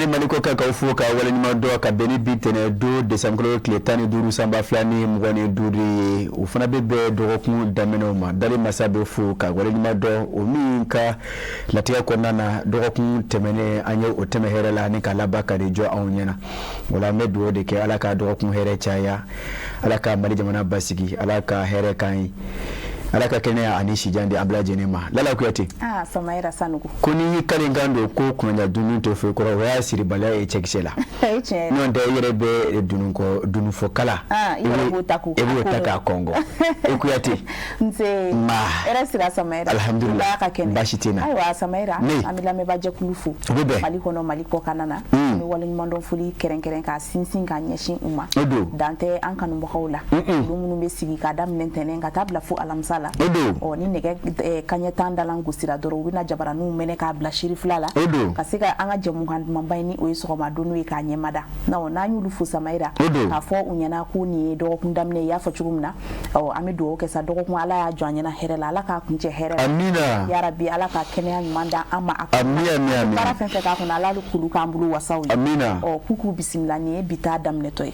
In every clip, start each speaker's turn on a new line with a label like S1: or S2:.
S1: Mali Mali kɔkan, k'aw fo ka waleɲuman dɔn ka bɛn ni bi tɛnɛ don desanburukalo tile 15 san 2025 ye. O fana bɛ bɛn dɔgɔkun daminɛw ma. Dali masa bɛ fo ka waleɲuman dɔn, o min ka latigɛ kɔnɔna na, dɔgɔkun tɛmɛnen an ye o tɛmɛ hɛrɛ la ni ka laban ka de jɔ anw ɲɛna. O la an bɛ dugawu de kɛ, Ala ka dɔgɔkun hɛrɛ caya, Ala ka Mali jamana basigi, Ala ka hɛrɛ k'an ye, Ala ka kɛnɛya ani sijan di an bɛɛ lajɛlen ma. Lala Kuyate.
S2: Ah, Samayira Sanogo.
S1: Ko n'i y'i kalen kan don ko kunnaja dunun tɛ foyi kɔrɔ, o y'a siribaliya ye cɛkisɛ la. N'o tɛ, i yɛrɛ bɛ dununkɔ dununfɔkala.
S2: Ah, i yɛrɛ b'o ta k'o
S1: i b'o ta k'a kɔngɔ. I Kuyate.
S2: Nse.
S1: Ma.
S2: Hɛrɛ sira, Samayira.
S1: Alhamdulilah.
S2: Ka kɛnɛ.
S1: Baasi tɛ n na.
S2: Ayiwa Samayira.
S1: Ne.
S2: An bɛ lamɛnbaajɛkulu fo.
S1: O bɛ bɛn.
S2: Mali kɔnɔ, Mali kɔkanna na. An bɛ waleɲumandɔn foli kɛrɛnkɛrɛn k'a sinsin k'a ɲɛsin u ma.
S1: O don.
S2: Dan tɛ an kanubagaw la. Olu minnu bɛ sigi k'a daminɛ ntɛnɛn ka taa bila fo alamisa la.
S1: O don.
S2: Ɔ, ni nɛgɛ kaɲɛ 10 dalan gosira dɔrɔn, u bɛna jabaraninw mɛnɛ k'a bila siri fila la.
S1: O don.
S2: Ka se ka an ka jɛmukan dumanba in, ni o ye sɔgɔma don ye, k'a ɲɛmada. N'an y'olu fo Samayira.
S1: O don.
S2: K'a fɔ u ɲɛna ko nin ye dɔgɔkun daminɛ ye, i y'a fɔ cogo min na. Ɔ, an bɛ dugawu kɛ sa, dɔgɔkun Ala y'a jɔ an ɲɛna hɛrɛ la, Ala k'a kuncɛ hɛrɛ la.
S1: Amina.
S2: Yarabi, Ala ka kɛnɛya ɲuman da an ma a.
S1: Ami ami ami.
S2: Baara fɛn fɛn k'a kɔnɔ, Ala k'olu k'an bolo wasaw ye.
S1: Amina.
S2: Ɔ, k'u k'u bisimila, nin ye bi ta daminɛtɔ ye.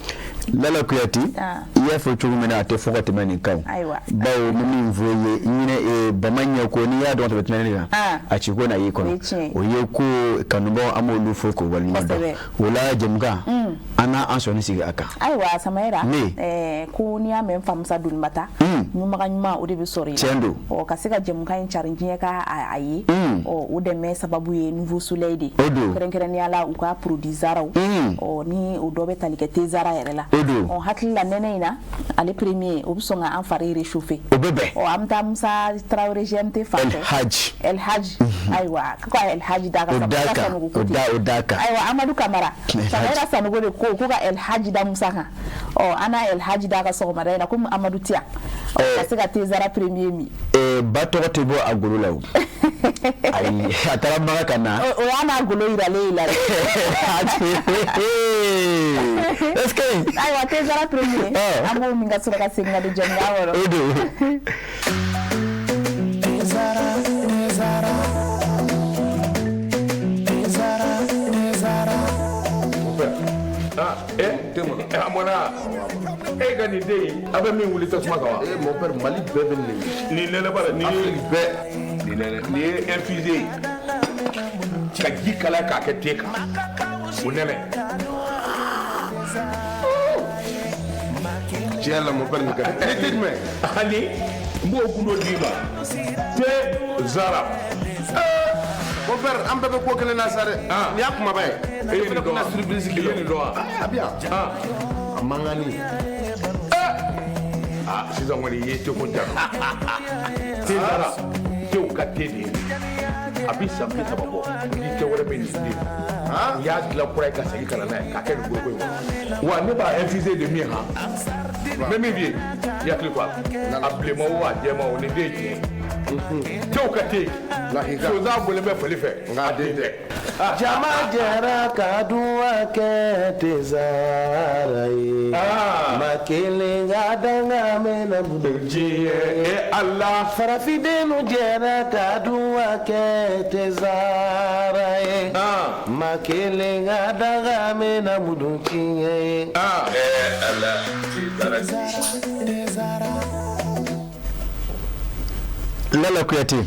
S1: Lala Kuyate. I y'a fɔ cogo min na, a tɛ fɔ ka tɛmɛ nin kan.
S2: Ayiwa.
S1: Bawo n bɛ min fɔ i ye, ɲinɛ bama ɲɛ ko n'i y'a dɔn ka tɛmɛ tɛnɛni kan. A ci ko na y'i kɔnɔ. O ye ko kanubaaw, an b'olu fo k'o waleɲuman dɔn. O la jɛmukan, an n'an sɔnni sigi a kan.
S2: Ayiwa Samayira.
S1: Ne.
S2: Ko n'i y'a mɛn famusa donibata. Ɲumaga ɲuman, o de bɛ sɔrɔ i la.
S1: Tiɲɛ don.
S2: Ɔ, ka se ka jɛmukan in carin diɲɛ ka a ye. Ɔ, o dɛmɛ sababu ye Nouveau Soleil de ye.
S1: O don.
S2: Kɛrɛnkɛrɛnnenya la, u ka produit Zaraw. Ɔ, ni o dɔ bɛ tali kɛ thé Zara yɛrɛ la.
S1: O don.
S2: Ɔ, hakili la nɛnɛ in na, ale premier, o bɛ sɔn ka an fari réchauffer.
S1: O bɛ bɛn.
S2: Ɔ, an bɛ taa Musa Tarawele GMT fan fɛ.
S1: El Hadj.
S2: El Hadj. Ayiwa, ko ka El Hadj d'a kan.
S1: O d'a kan, o da o d'a kan.
S2: Ayiwa Amadu Kamara. Samayira Sanogo de ko ko ka El Hadj da Musa kan. Ɔ, an n'a El Hadj d'a kan sɔgɔmada in na, komi Amadu tɛ yan. Ka se ka thé Zara premier min.
S1: Ba tɔgɔ tɛ bɔ a golo la o. Ayi, a taara Maka ka na.
S2: O y'a n'a golo yiralen ye la dɛ.
S1: Est ce que.
S2: Ayiwa, thé Zara premier. An b'o min ka sɔrɔ ka segin ka don jɛmukan kɔnɔ.
S1: O don.
S3: Zara, Zara, Zara, Zara.
S4: Ah, eh, a mɔna e ka nin den in, a bɛ min wuli tasuma kan wa?
S5: Eh, mon père, Mali bɛɛ bɛ nin.
S4: Nin nɛnɛ bara nin ye
S5: Afrique bɛɛ.
S4: Nin nɛnɛ, nin ye infusé ye ka ji kalaya k'a kɛ te kan, o nɛnɛ.
S5: Tiɲɛ la, mon père, nin ka di. Ne tɛ jumɛn?
S4: Ani n b'o gundo d'i ma, te Zara.
S5: Mon père, an bɛɛ bɛ ko kelen na sa dɛ. Nin y'a kumaba ye.
S4: E ye nin dɔn wa?
S5: Surprise
S4: I ye nin dɔn wa?
S5: A bɛ yan. A mankanni.
S4: Ah, sisan kɔni i ye teko ja. Te Zara, tew ka te de ye. A bɛ san 30 bɔ ni te wɛrɛ bɛ nin den. U y'a dilan kura ye ka segin ka na n'a ye k'a kɛ nin foroko in kɔnɔ. Wa ne b'a infusé de min han, n bɛ min f'i ye, i hakili to a la, a bilenman o, a jɛman o, nin den ye tiɲɛ ye. Tew ka te.
S5: Lahika.
S4: Sonsan bɔlen bɛ fali fɛ.
S5: Nka a den tɛ.
S3: Jama jɛra ka duwa kɛ thé Zara ye. Ma kelen ka danga mɛnna bolo.
S4: Diɲɛ e Ala.
S3: Farafindenw jɛra ka duwa kɛ thé Zara ye. Ma kelen ka danga mɛnna mudu tiɲɛ ye.
S4: Ala, te Zara.
S1: Lala Kuyate.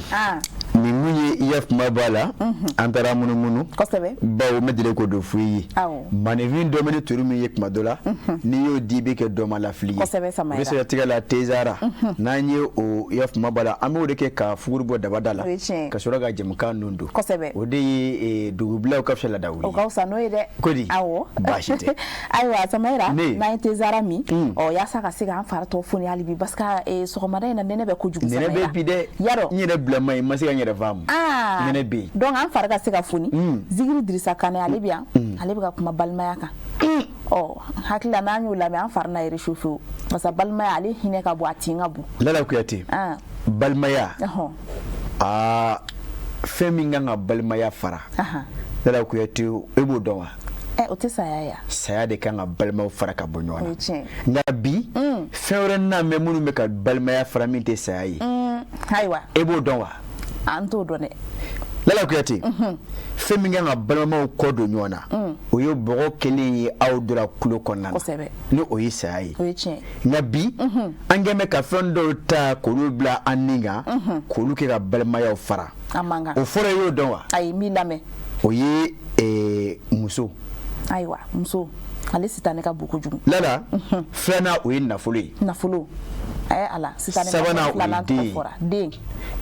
S1: Nin mun ye, i ya kuma bɔ a la, an taara munumunu.
S2: Kosɛbɛ.
S1: Bawo n bɛ deli k'o dɔ f'i ye. Maninfin dɔ bɛ ni turu min ye tuma dɔ la, n'i y'o di, i bɛ kɛ dɔ ma lafili ye.
S2: Kosɛbɛ, Samayira.
S1: O bɛ siratigɛ la, thé Zara, n'an ye o, i ya kuma bɔ a la, an b'o de kɛ ka fuguri bɔ dabada la.
S2: O ye tiɲɛ ye.
S1: Ka sɔrɔ ka jɛmukan ninnu don.
S2: Kosɛbɛ.
S1: O de ye dugubilaw ka fisa laada wuli.
S2: O ka fisa n'o ye dɛ.
S1: Ko di?
S2: Awɔ.
S1: Baasi tɛ.
S2: Ayiwa Samayira.
S1: Ne.
S2: N'an ye thé Zara min. Ɔ, yaasa ka se k'an fari tɔ foni hali bi, parce que sɔgɔmada in na, nɛnɛ bɛ kojugu.
S1: Nɛnɛ bɛ bi dɛ.
S2: Yarɔ.
S1: N yɛrɛ bila ma ye, n ma se ka n yɛrɛ faamu. Nɛnɛ bɛ yen.
S2: Donc an fari ka se ka foni. Zigiri Dirisa Kane, ale bɛ yan. Ale bɛ ka kuma balimaya kan. Ɔ, hakili la n'an y'o lamɛn, an fari na réchauffer o. Parce que balimaya, ale hinɛ ka bon, a tin ka bon.
S1: Lala Kuyate. Balimaya. Aa, fɛn min kan ka balimaya fara. Lala Kuyate, e b'o dɔn wa?
S2: O tɛ saya ya.
S1: Saya de kan ka balimaw fara ka bɔ ɲɔgɔn
S2: na. O ye tiɲɛ.
S1: Nka bi, fɛn wɛrɛ na bɛ minnu bɛ ka balimaya fara min tɛ saya ye.
S2: Ayiwa.
S1: E b'o dɔn wa?
S2: An t'o dɔn dɛ.
S1: Lala Kuyate, fɛn min kan ka balimamaw kɔ don ɲɔgɔn na, o ye bɔgɔ kelen ye aw dora kulo kɔnɔna na, ni o ye saya ye.
S2: O ye tiɲɛ.
S1: Nka bi, an kɛn bɛ ka fɛn dɔw ta k'olu bila an ni kan, k'olu kɛ ka balimayaw fara.
S2: A man kan.
S1: O fɔlɔ, i y'o dɔn wa?
S2: Ayi, n b'i lamɛn.
S1: O ye muso.
S2: Ayiwa, muso, ale sitanɛ ka bon kojugu.
S1: Lala, filanan, o ye nafolo ye.
S2: Nafolo, ala, sitanɛ.
S1: Sabanan, o ye den ye.
S2: Fɔra den.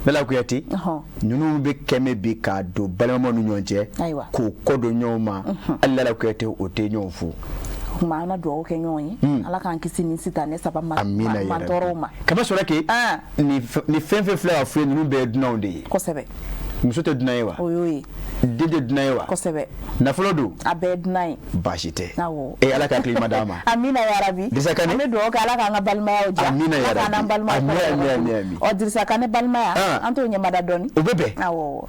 S1: Lala Kuyate, ninnu bɛ kɛmɛ bi k'a don balimaw ni ɲɔgɔn cɛ, k'o kɔ don ɲɔgɔn ma. Hali Lala Kuyate, o tɛ ɲɔgɔn fo.
S2: Tuma an na dugawu kɛ ɲɔgɔn ye, Ala k'an kisi ni sitanɛ saba ma.
S1: Amina.
S2: Mantɔɔrɔw ma.
S1: Kama sɔrɔ ke nin fɛn fɛn filɛ ka f'i ye, ninnu bɛɛ ye dunanw de ye. Muso tɛ dunan ye wa?
S2: O y'o ye.
S1: Den tɛ dunan ye wa?
S2: Kosɛbɛ.
S1: Nafolo don?
S2: A bɛɛ ye dunan ye.
S1: Baasi tɛ. E Ala ka hakili ɲuman d'an ma.
S2: Amina yarabi.
S1: Dirisa Kane.
S2: An bɛ dugawu kɛ, Ala k'an ka balimayaw diya.
S1: Amina yarabi.
S2: Ala k'an n'an balimaw.
S1: Ami, ami, ami, ami.
S2: Ɔ, Dirisa Kane, balimaya, an t'o ɲɛmada dɔɔni.
S1: O bɛ bɛn.
S2: Awɔ.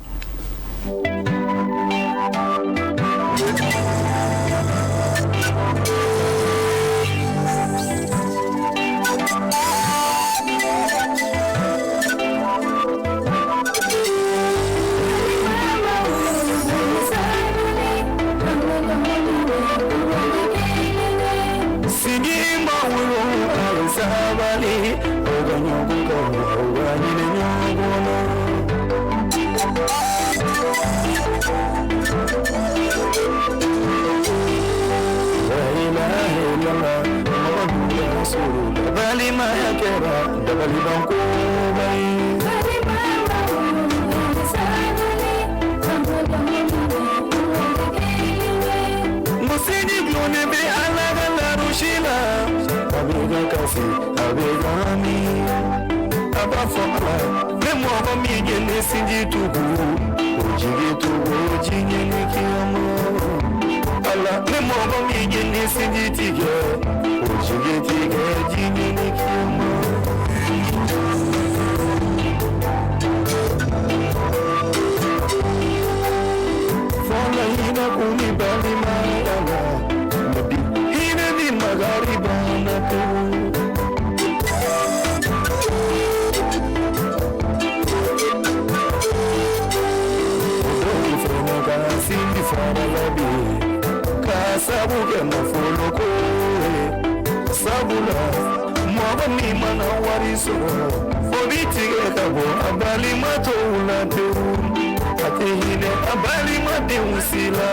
S3: Sigi ma wolo, a ye sabali, aw ka ɲɔgɔn kanu, aw ka hinɛ ɲɔgɔn na. La ilaha illallah, Muhammadu Rasulullah. Balimaya kɛra dabalibankoba ye. Musiji gulonnen bɛ Ala ka larusi la. A bɛ ka kasi, a bɛ ka hami. A b'a fɔ Ala, ne mɔgɔ min ye ne sinji tugu, o jigi tugu, o ji ɲɛ ni kiyama. Ala, ne mɔgɔ min ye ne sinji tigɛ, o jigi tigɛ, ji ɲɛ ni kiyama. Fɔlɔ, hinɛ kun ni balimaya la, mɛ bi hinɛ ni magari banna pewu. Dɔw fɛnɛ ka sinji farala bi k'a sabu kɛ nafolo ko ye. Sabula mɔgɔ min mana wari sɔrɔ, o bi tigɛ ka bɔ a balima tɔw la pewu. A tɛ hinɛ a balimadenw si la.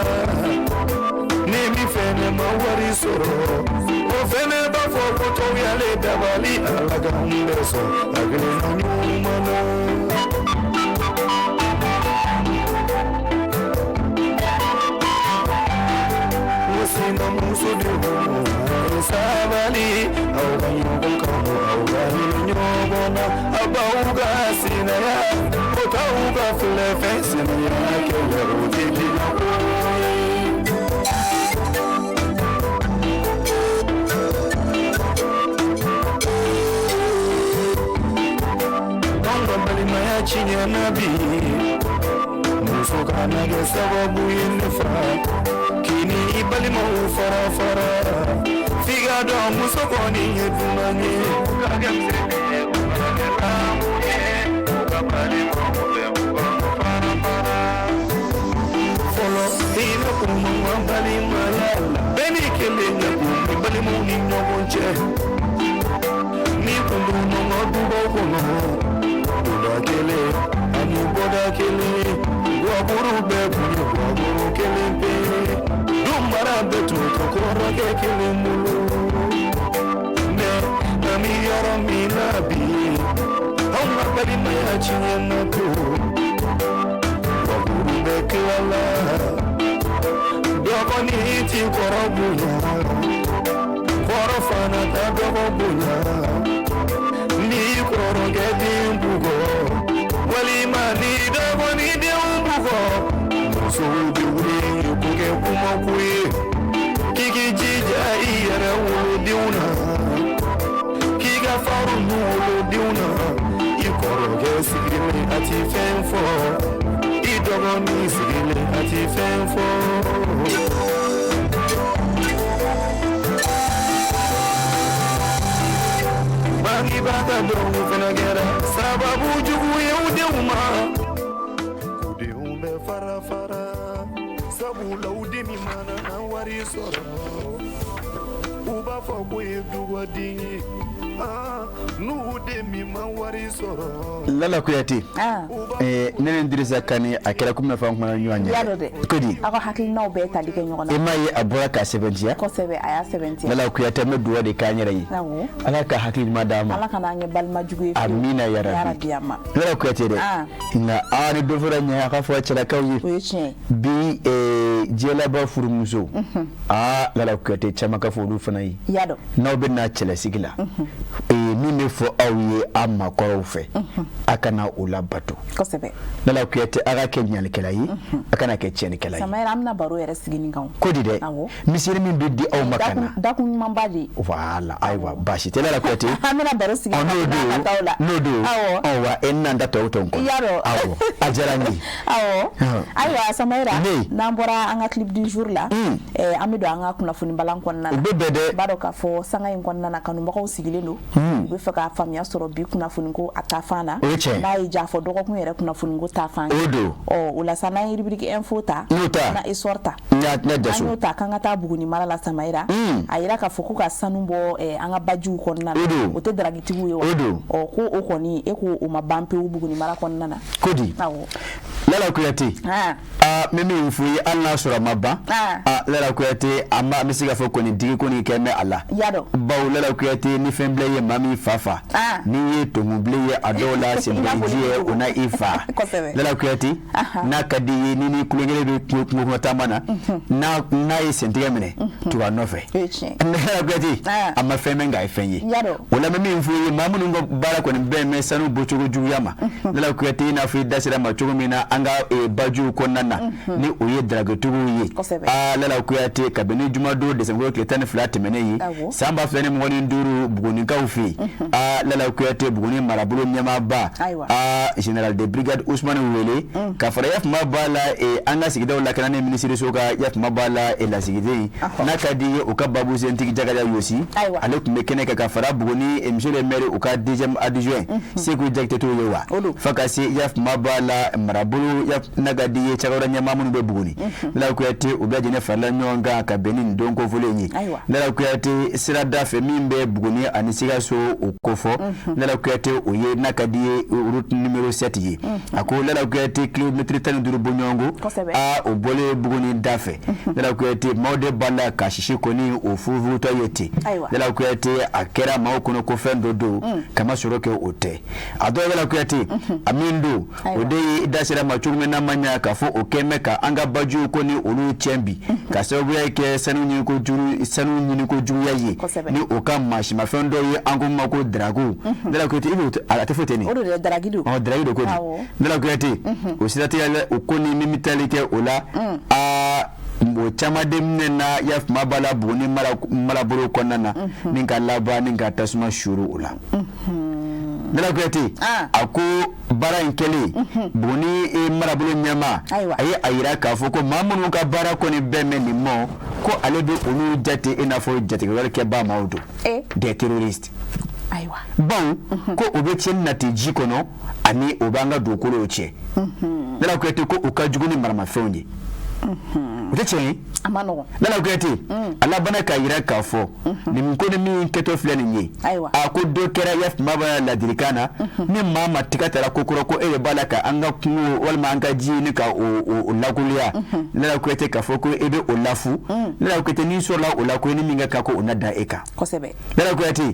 S3: Ni min fɛnɛ ma wari sɔrɔ, o fɛnɛ b'a fɔ ko tɔw y'ale dabali. Ala k'an bɛɛ sɔn hakilina ɲuman na. Sinamuso denw, a ye sabali, aw ka ɲɔgɔn kanu, aw ka hinɛ ɲɔgɔn na. Aw b'aw ka sinaya, o t'aw ka filɛ fɛn sinaya kɛlɛ, o tɛ diɲɛ ko ye. Anw ka balimaya tiɲɛna bi. Muso kana kɛ sababu ye, ne fa, k'i ni i balimaw fara fara. F'i ka dɔn, muso kɔni ye dunan ye. Ka kɛ ye, u ka kɛ laamu ye, u ka balimaw fɛ, u ka fara fara. Fɔlɔ, hinɛ kun b'an ka balimaya la, bɛɛ ni kelenya kun bɛ balimaw ni ɲɔgɔn cɛ. Ni kun donna n ka dubaw kɔnɔ, donda kelen ani bɔda kelen, guwakuru bɛɛ kun ye guwakuru kelen pe, du mara bɛɛ tun tɛ kɔrɔkɛ kelen bolo. Mɛ an bɛ yɔrɔ min na bi, anw ka balimaya tiɲɛna pewu. Guwakuru bɛɛ tilala, dɔgɔnin ti kɔrɔ bonya, kɔrɔ fana ta dɔgɔ bonya. N'i kɔrɔkɛ den bugɔ, walima ni dɔgɔnin denw bugɔ, musow bɛ wuli k'o kɛ kumako ye. K'i k'i jija i yɛrɛ wolodenw na, k'i ka faru n'u wolodenw na. I kɔrɔkɛ sigilen, a ti fɛn fɔ. I dɔgɔnin sigilen, a ti fɛn fɔ. Bangebaga dɔw fana kɛra sababu jugu ye u denw ma, k'u denw bɛɛ Sabula u den min mana na wari sɔrɔ, u b'a fɔ ko ye dugwaden ye. Ah, n'u den min ma wari sɔrɔ.
S1: Lala Kuyate, ne ni Dirisa Kane, a kɛra komi n'a fɔ an kumana ɲɔgɔn
S2: ɲɛ. Y'a dɔn dɛ.
S1: Ko di?
S2: Aw ka hakilinaw bɛɛ tali kɛ ɲɔgɔn na.
S1: E m'a ye a bɔra k'a sɛbɛntiya.
S2: Kosɛbɛ, a y'a sɛbɛntiya.
S1: Lala Kuyate, an bɛ dugawu de k'an yɛrɛ ye.
S2: Awɔ.
S1: Ala ka hakili ɲuman d'an ma.
S2: Ala kana an kɛ balima jugu ye.
S1: Amina ya
S2: rabi. Ya ma.
S1: Lala Kuyate dɛ. Nka aa ni dɔ fɔra ɲɛ a ka fɔ cɛlakaw ye.
S2: O ye tiɲɛ ye.
S1: Bi diɲɛ laban furumuso. Aa Lala Kuyate, caman ka fɔ olu fana ye.
S2: I y'a dɔn.
S1: N'aw bɛ na cɛlasigi la, min bɛ fɔ aw ye a maakɔrɔw fɛ, a kana o labato.
S2: Kosɛbɛ.
S1: Lala Kuyate, a ka kɛ ɲalikɛla ye, a kana kɛ tiɲɛnikɛla ye.
S2: Samayɛrɛ, an bɛna baro yɛrɛ sigi nin kan.
S1: Ko di dɛ?
S2: Awɔ.
S1: Misiri min bɛ di aw ma ka na.
S2: Dakun ɲumanba de ye.
S1: Voilà, ayiwa baasi tɛ Lala Kuyate.
S2: An bɛna baro sigi.
S1: N'o don
S2: taw la.
S1: N'o don.
S2: Awɔ.
S1: Ɔ wa e n'an da tɔw tɔn kɔnɔ.
S2: I y'a dɔn.
S1: Awɔ, a diyara n ye.
S2: Awɔ. Ayiwa Samayɛrɛ,
S1: Ne.
S2: n'an bɔra an ka clip du jour la, an bɛ don an ka kunnafoni balan kɔnɔna na.
S1: O bɛ bɛn dɛ.
S2: N b'a dɔn k'a fɔ sanga in kɔnɔna na kanubagaw sigilen don. U bɛ fɛ ka faamuya sɔrɔ bi kunnafoni ko a taafan na.
S1: O ye tiɲɛ ye.
S2: N'a y'i diya a fɔ dɔgɔkun yɛrɛ kunnafoni ko taafan.
S1: O don.
S2: Ɔ o la sa n'an ye rubrique info ta.
S1: N y'o ta.
S2: Na histoire ta.
S1: N y'a jaso.
S2: An y'o ta k'an ka taa Buguni mara la Samayɛrɛ. A yira k'a fɔ ko ka sanu bɔ an ka bajiw kɔnɔna na.
S1: O don.
S2: O tɛ dragitigiw ye wa?
S1: O don.
S2: Ɔ ko o kɔni e ko o ma ban pewu Buguni mara kɔnɔna na.
S1: Ko di?
S2: Awɔ.
S1: Lala Kuyate. Aa n bɛ min f'i ye hali n'a sɔrɔ a ma ban. Aa Lala Kuyate, an b'a an bɛ se k'a fɔ kɔni digi kɔni kɛ bɛ a la.
S2: I y'a dɔn.
S1: Bawo Lala Kuyate, ni fɛn bilen ye maa min fa fa. N'i ye tonkunbilen ye a dɔw la senbiliji ye o na i fa.
S2: Kosɛbɛ.
S1: Lala Kuyate, n'a ka di i ye ni ni kulonkɛ bɛ kungo kɔnɔ taama na, n'a ye sentigɛ minɛ, tugu a nɔfɛ.
S2: O ye tiɲɛ ye.
S1: Lala Kuyate, a ma fɛn mɛn nka a ye fɛn ye.
S2: I y'a dɔn.
S1: O la n bɛ min f'i ye, maa minnu ka baara kɔni bɛn bɛ sanu bɔcogo juguya ma. Lala Kuyate, i n'a fɔ i da sera ma cogo min na an ka bajiw kɔnɔna na, ni o ye dragetigiw ye. Aa Lala Kuyate, kabini jumadon décembre tile 12 tɛmɛnen ye san 2025 Bugunikaw fɛ yen. Aa Lala Kuyate, Buguni marabolo ɲɛmaaba, aa général de brigade Ousmane Wele, ka fara yafuma b'a la an ka sigidaw lakanani minisiriso ka yafuma b'a la lasigiden, n'a ka di ye u ka babusentigi Jakaja Yosi, ale tun bɛ kɛnɛ kan ka fara Buguni monsieur le maire u ka deuxième adjoint Seku Jakite t'o ye wa, fo ka se yafuma b'a la marabolo n'a ka di ye cakɛda ɲɛmaa minnu bɛ Buguni. Lala Kuyate, u bɛɛ lajɛlen farala ɲɔgɔn kan ka bɛn ni nin don kofɔlen ye. Lala Kuyate, sirada fɛ min bɛ Buguni ani Sikaso o kofɔ, Lala Kuyate, o ye n'a ka di ye route numéro 7 ye. A ko Lala Kuyate, kilomɛtiri 15 bɔɲɔgɔnko, aa o bɔlen Buguni da fɛ. Lala Kuyate, maaw de b'a la ka sisi kɔni o fufutɔ ye ten. Lala Kuyate, a kɛra maaw kɔnɔ ko fɛn dɔ don, kama sɔrɔ kɛ o tɛ. A dɔw Lala Kuyate, a min don o de ye da sera ma cogo min n'a ma ɲɛ k'a fɔ o kɛn bɛ ka an ka bajiw ko ni olu tiɲɛ bi, ka sababuya kɛ sanu ɲiniko juguya ye, ni o ka maasimafɛn dɔw ye an ko ma ko drague. Lala Kuyate, i b'o a tɛ fɔ ten de.
S2: O de drague don.
S1: Ɔ drague don ko di. Lala Kuyate, o siratigɛ la o ko ni min bɛ taali kɛ o la, aa o caman de minɛna yafuma b'a la Buguni marabolo kɔnɔna na, ni ka laban ni ka tasuma suuru o la. Lala Kuyate, a ko baara in kɛlen, Buguni marabolo ɲɛmaa a ye a yira k'a fɔ ko maa minnu ka baara kɔni bɛn bɛ nin ma, ko ale bɛ olu jate i n'a fɔ jatigɛwale kɛbaa maaw don, des terroristes.
S2: Ayiwa.
S1: Bawo ko o bɛ tiɲɛni nati ji kɔnɔ ani o b'an ka dugukolow tiɲɛ. Lala Kuyate, ko o ka jugu ni maramafɛnw ye. O tɛ tiɲɛ ye.
S2: A ma nɔgɔn.
S1: Lala Kuyate, a labanna k'a yira k'a fɔ nin ko ni min kɛtɔ filɛ nin ye. A ko dɔ kɛra yafuma b'a ladilikan na, ni maa ma tiga tara ko kɔrɔ ko e de b'a la ka an ka kungo walima an ka ji ɲini ka o lakoloya. Lala Kuyate, k'a fɔ ko e bɛ o lafu. Lala Kuyate, n'i sɔrɔla o la ko ni min ka kan ko o na da e kan.
S2: Kosɛbɛ.
S1: Lala Kuyate,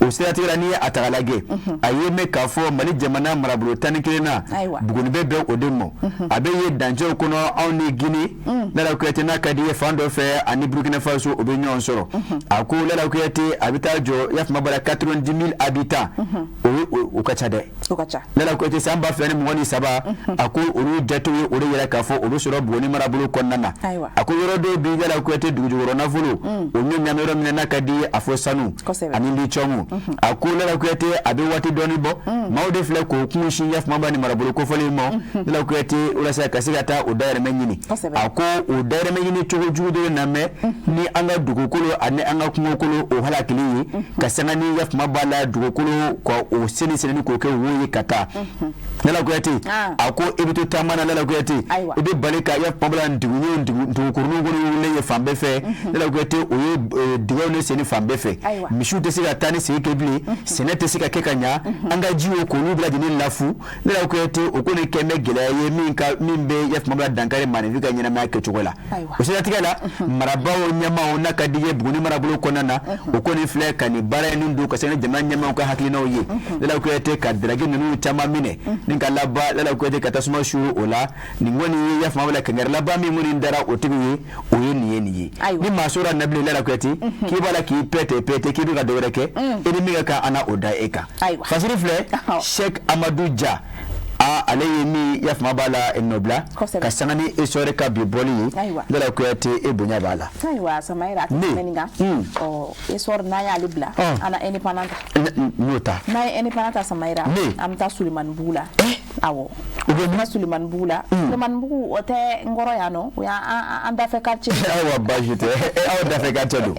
S1: o siratigɛ la n'i ye a ta k'a lajɛ, a ye mɛn k'a fɔ Mali jamana marabolo 11 na, Buguni bɛ bɛn o de ma. A bɛ ye dancɛw kɔnɔ anw ni Guinée. Lala Kuyate, n'a ka di ye fan dɔ fɛ ani Burkina Faso o bɛ ɲɔgɔn sɔrɔ. A ko Lala Kuyate, a bɛ taa jɔ yafuma b'a la 90 000 habitants, o ka ca dɛ.
S2: O ka ca.
S1: Lala Kuyate, san 2023, a ko olu jatew ye o de yira k'a fɔ o bɛ sɔrɔ Buguni marabolo kɔnɔna na. A ko yɔrɔ dɔw bɛ Lala Kuyate, dugujukɔrɔ nafolo o ɲɛ ɲami yɔrɔ min na n'a ka di ye a fɔ sanu ani lithium. A ko Lala Kuyate, a bɛ waati dɔɔni bɔ, maaw de filɛ k'o kun sin yafuma b'a ni marabolo kofɔlen ma. Lala Kuyate, walasa ka se ka taa o dahirimɛ ɲini. A ko o dahirimɛ ɲini cogo jugu dɔ na mɛn ni an ka dugukolo ani an ka kungokolo o halakili ye, ka sanga ni yafuma b'a la dugukolo ka o sen ni senni k'o kɛ wo ye ka taa. Lala Kuyate, a ko i bɛ to taama na, Lala Kuyate, i bɛ bali ka ya pabla dugu dugukurunin kɔni wulilen ye fan bɛɛ fɛ. Lala Kuyate, o ye dingɛw ne senni fan bɛɛ fɛ, misiw tɛ se ka taa ni segin kɛ bilen, sɛnɛ tɛ se ka kɛ ka ɲa, an ka jiw k'olu bɛɛ lajɛlen lafu. Lala Kuyate, o kɔni kɛn bɛ gɛlɛya ye min ka min bɛ ya pabla dankari maaninfin ka ɲɛnamaya kɛcogo la. O siratigɛ la, marabaaw ɲɛmaaw n'a ka di ye Buguni marabolo kɔnɔna na, o kɔni filɛ ka nin baara in don ka se ni jamana ɲɛmaaw ka hakilinaw ye, Lala Kuyate, ka daraki ninnu caman minɛ ni ka laban, Lala Kuyate, ka tasuma su o la. Nin kɔni ye ya faamu la, kangari laban min kɔni dara o tigi ye, o ye nin ye nin ye. Ni maa sɔrɔ na bilen, Lala Kuyate, k'i b'a la k'i pɛtɛ pɛtɛ k'i bɛ ka dɔ wɛrɛ kɛ, i ni min ka kan, an na o da e kan. Fasiri filɛ, Cheikh Amadou Dia, aa, ale ye min ya faamu b'a la nɔbila ka sanga ni Essor ka bi bɔli ye. Lala Kuyate, e bonya b'a la.
S2: Ayiwa Samayira, a tɛ tɛmɛ nin kan. Ɔ, Essor n'an y'ale bila, an na Indépendant ta.
S1: N y'o ta.
S2: N'an ye Indépendant ta, Samayira, an bɛ taa Sulemanibugu la. Awɔ, u bɛ taa Sulemanibugu la. Sulemanibugu, o tɛ n kɔrɔ yan nɔ, o y'an an dafɛ quartier.
S1: Ayiwa, baasi tɛ, aw dafɛ quartier don.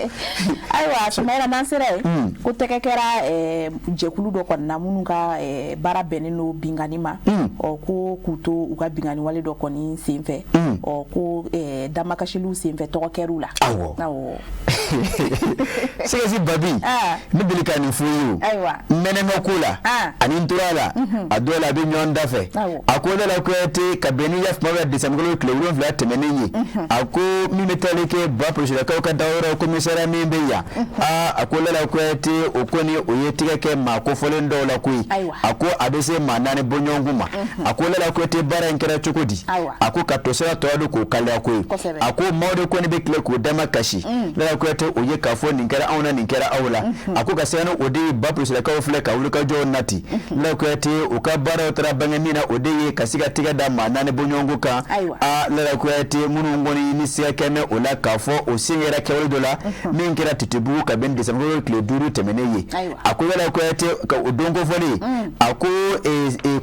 S2: Ayiwa Samayira, n'an sera yen, ko tɛgɛ kɛra jɛkulu dɔ kɔni na minnu ka baara bɛnnen don binkanni ma. Ɔ, ko k'u to u ka binkanni wale dɔ kɔni senfɛ, ɔ, ko damakasiliw senfɛ, tɔgɔ kɛr'u la.
S1: Awɔ,
S2: awɔ.
S1: Sɛgɛsi babi, ne deli ka nin f'u ye o.
S2: Ayiwa.
S1: N mɛnɛ ma ko la ani n tora la, a dɔw la a bɛ ɲɔgɔn da fɛ. A ko Lala Kuyate, ka bɛn ni ya faamu bɛ desanburukalo tile 7 tɛmɛnen ye, a ko min bɛ taali kɛ ba polisilakaw ka dayɔrɔ commissariat min bɛ yan, aa, a ko Lala Kuyate, o kɔni o ye tigɛ kɛ maa kofɔlen dɔw la koyi. A ko a bɛ se maa 4 bɔɲɔgɔnko ma. A ko Lala Kuyate, baara in kɛra cogo di? A ko ka tosira tɔ don k'o kalaya koyi. A ko maaw de kɔni bɛ tile k'o dama kasi. Lala Kuyate, o ye k'a fɔ nin kɛra anw na, nin kɛra aw la. A ko ka sanga ni o de ye, ba polisilakaw filɛ ka wulikajɔw nati. Lala Kuyate, u ka baaraw taara bange min na, o de ye ka se ka tigɛ da maa 4 bɔɲɔgɔnko kan. Aa, Lala Kuyate, minnu kɔni ni siga kɛmɛ o la k'a fɔ o sen yɛrɛ kɛwale dɔ la min kɛra Titibugu ka bɛn desanburukalo tile 5 tɛmɛnen ye. A ko Lala Kuyate, ka o don kofɔlen, a ko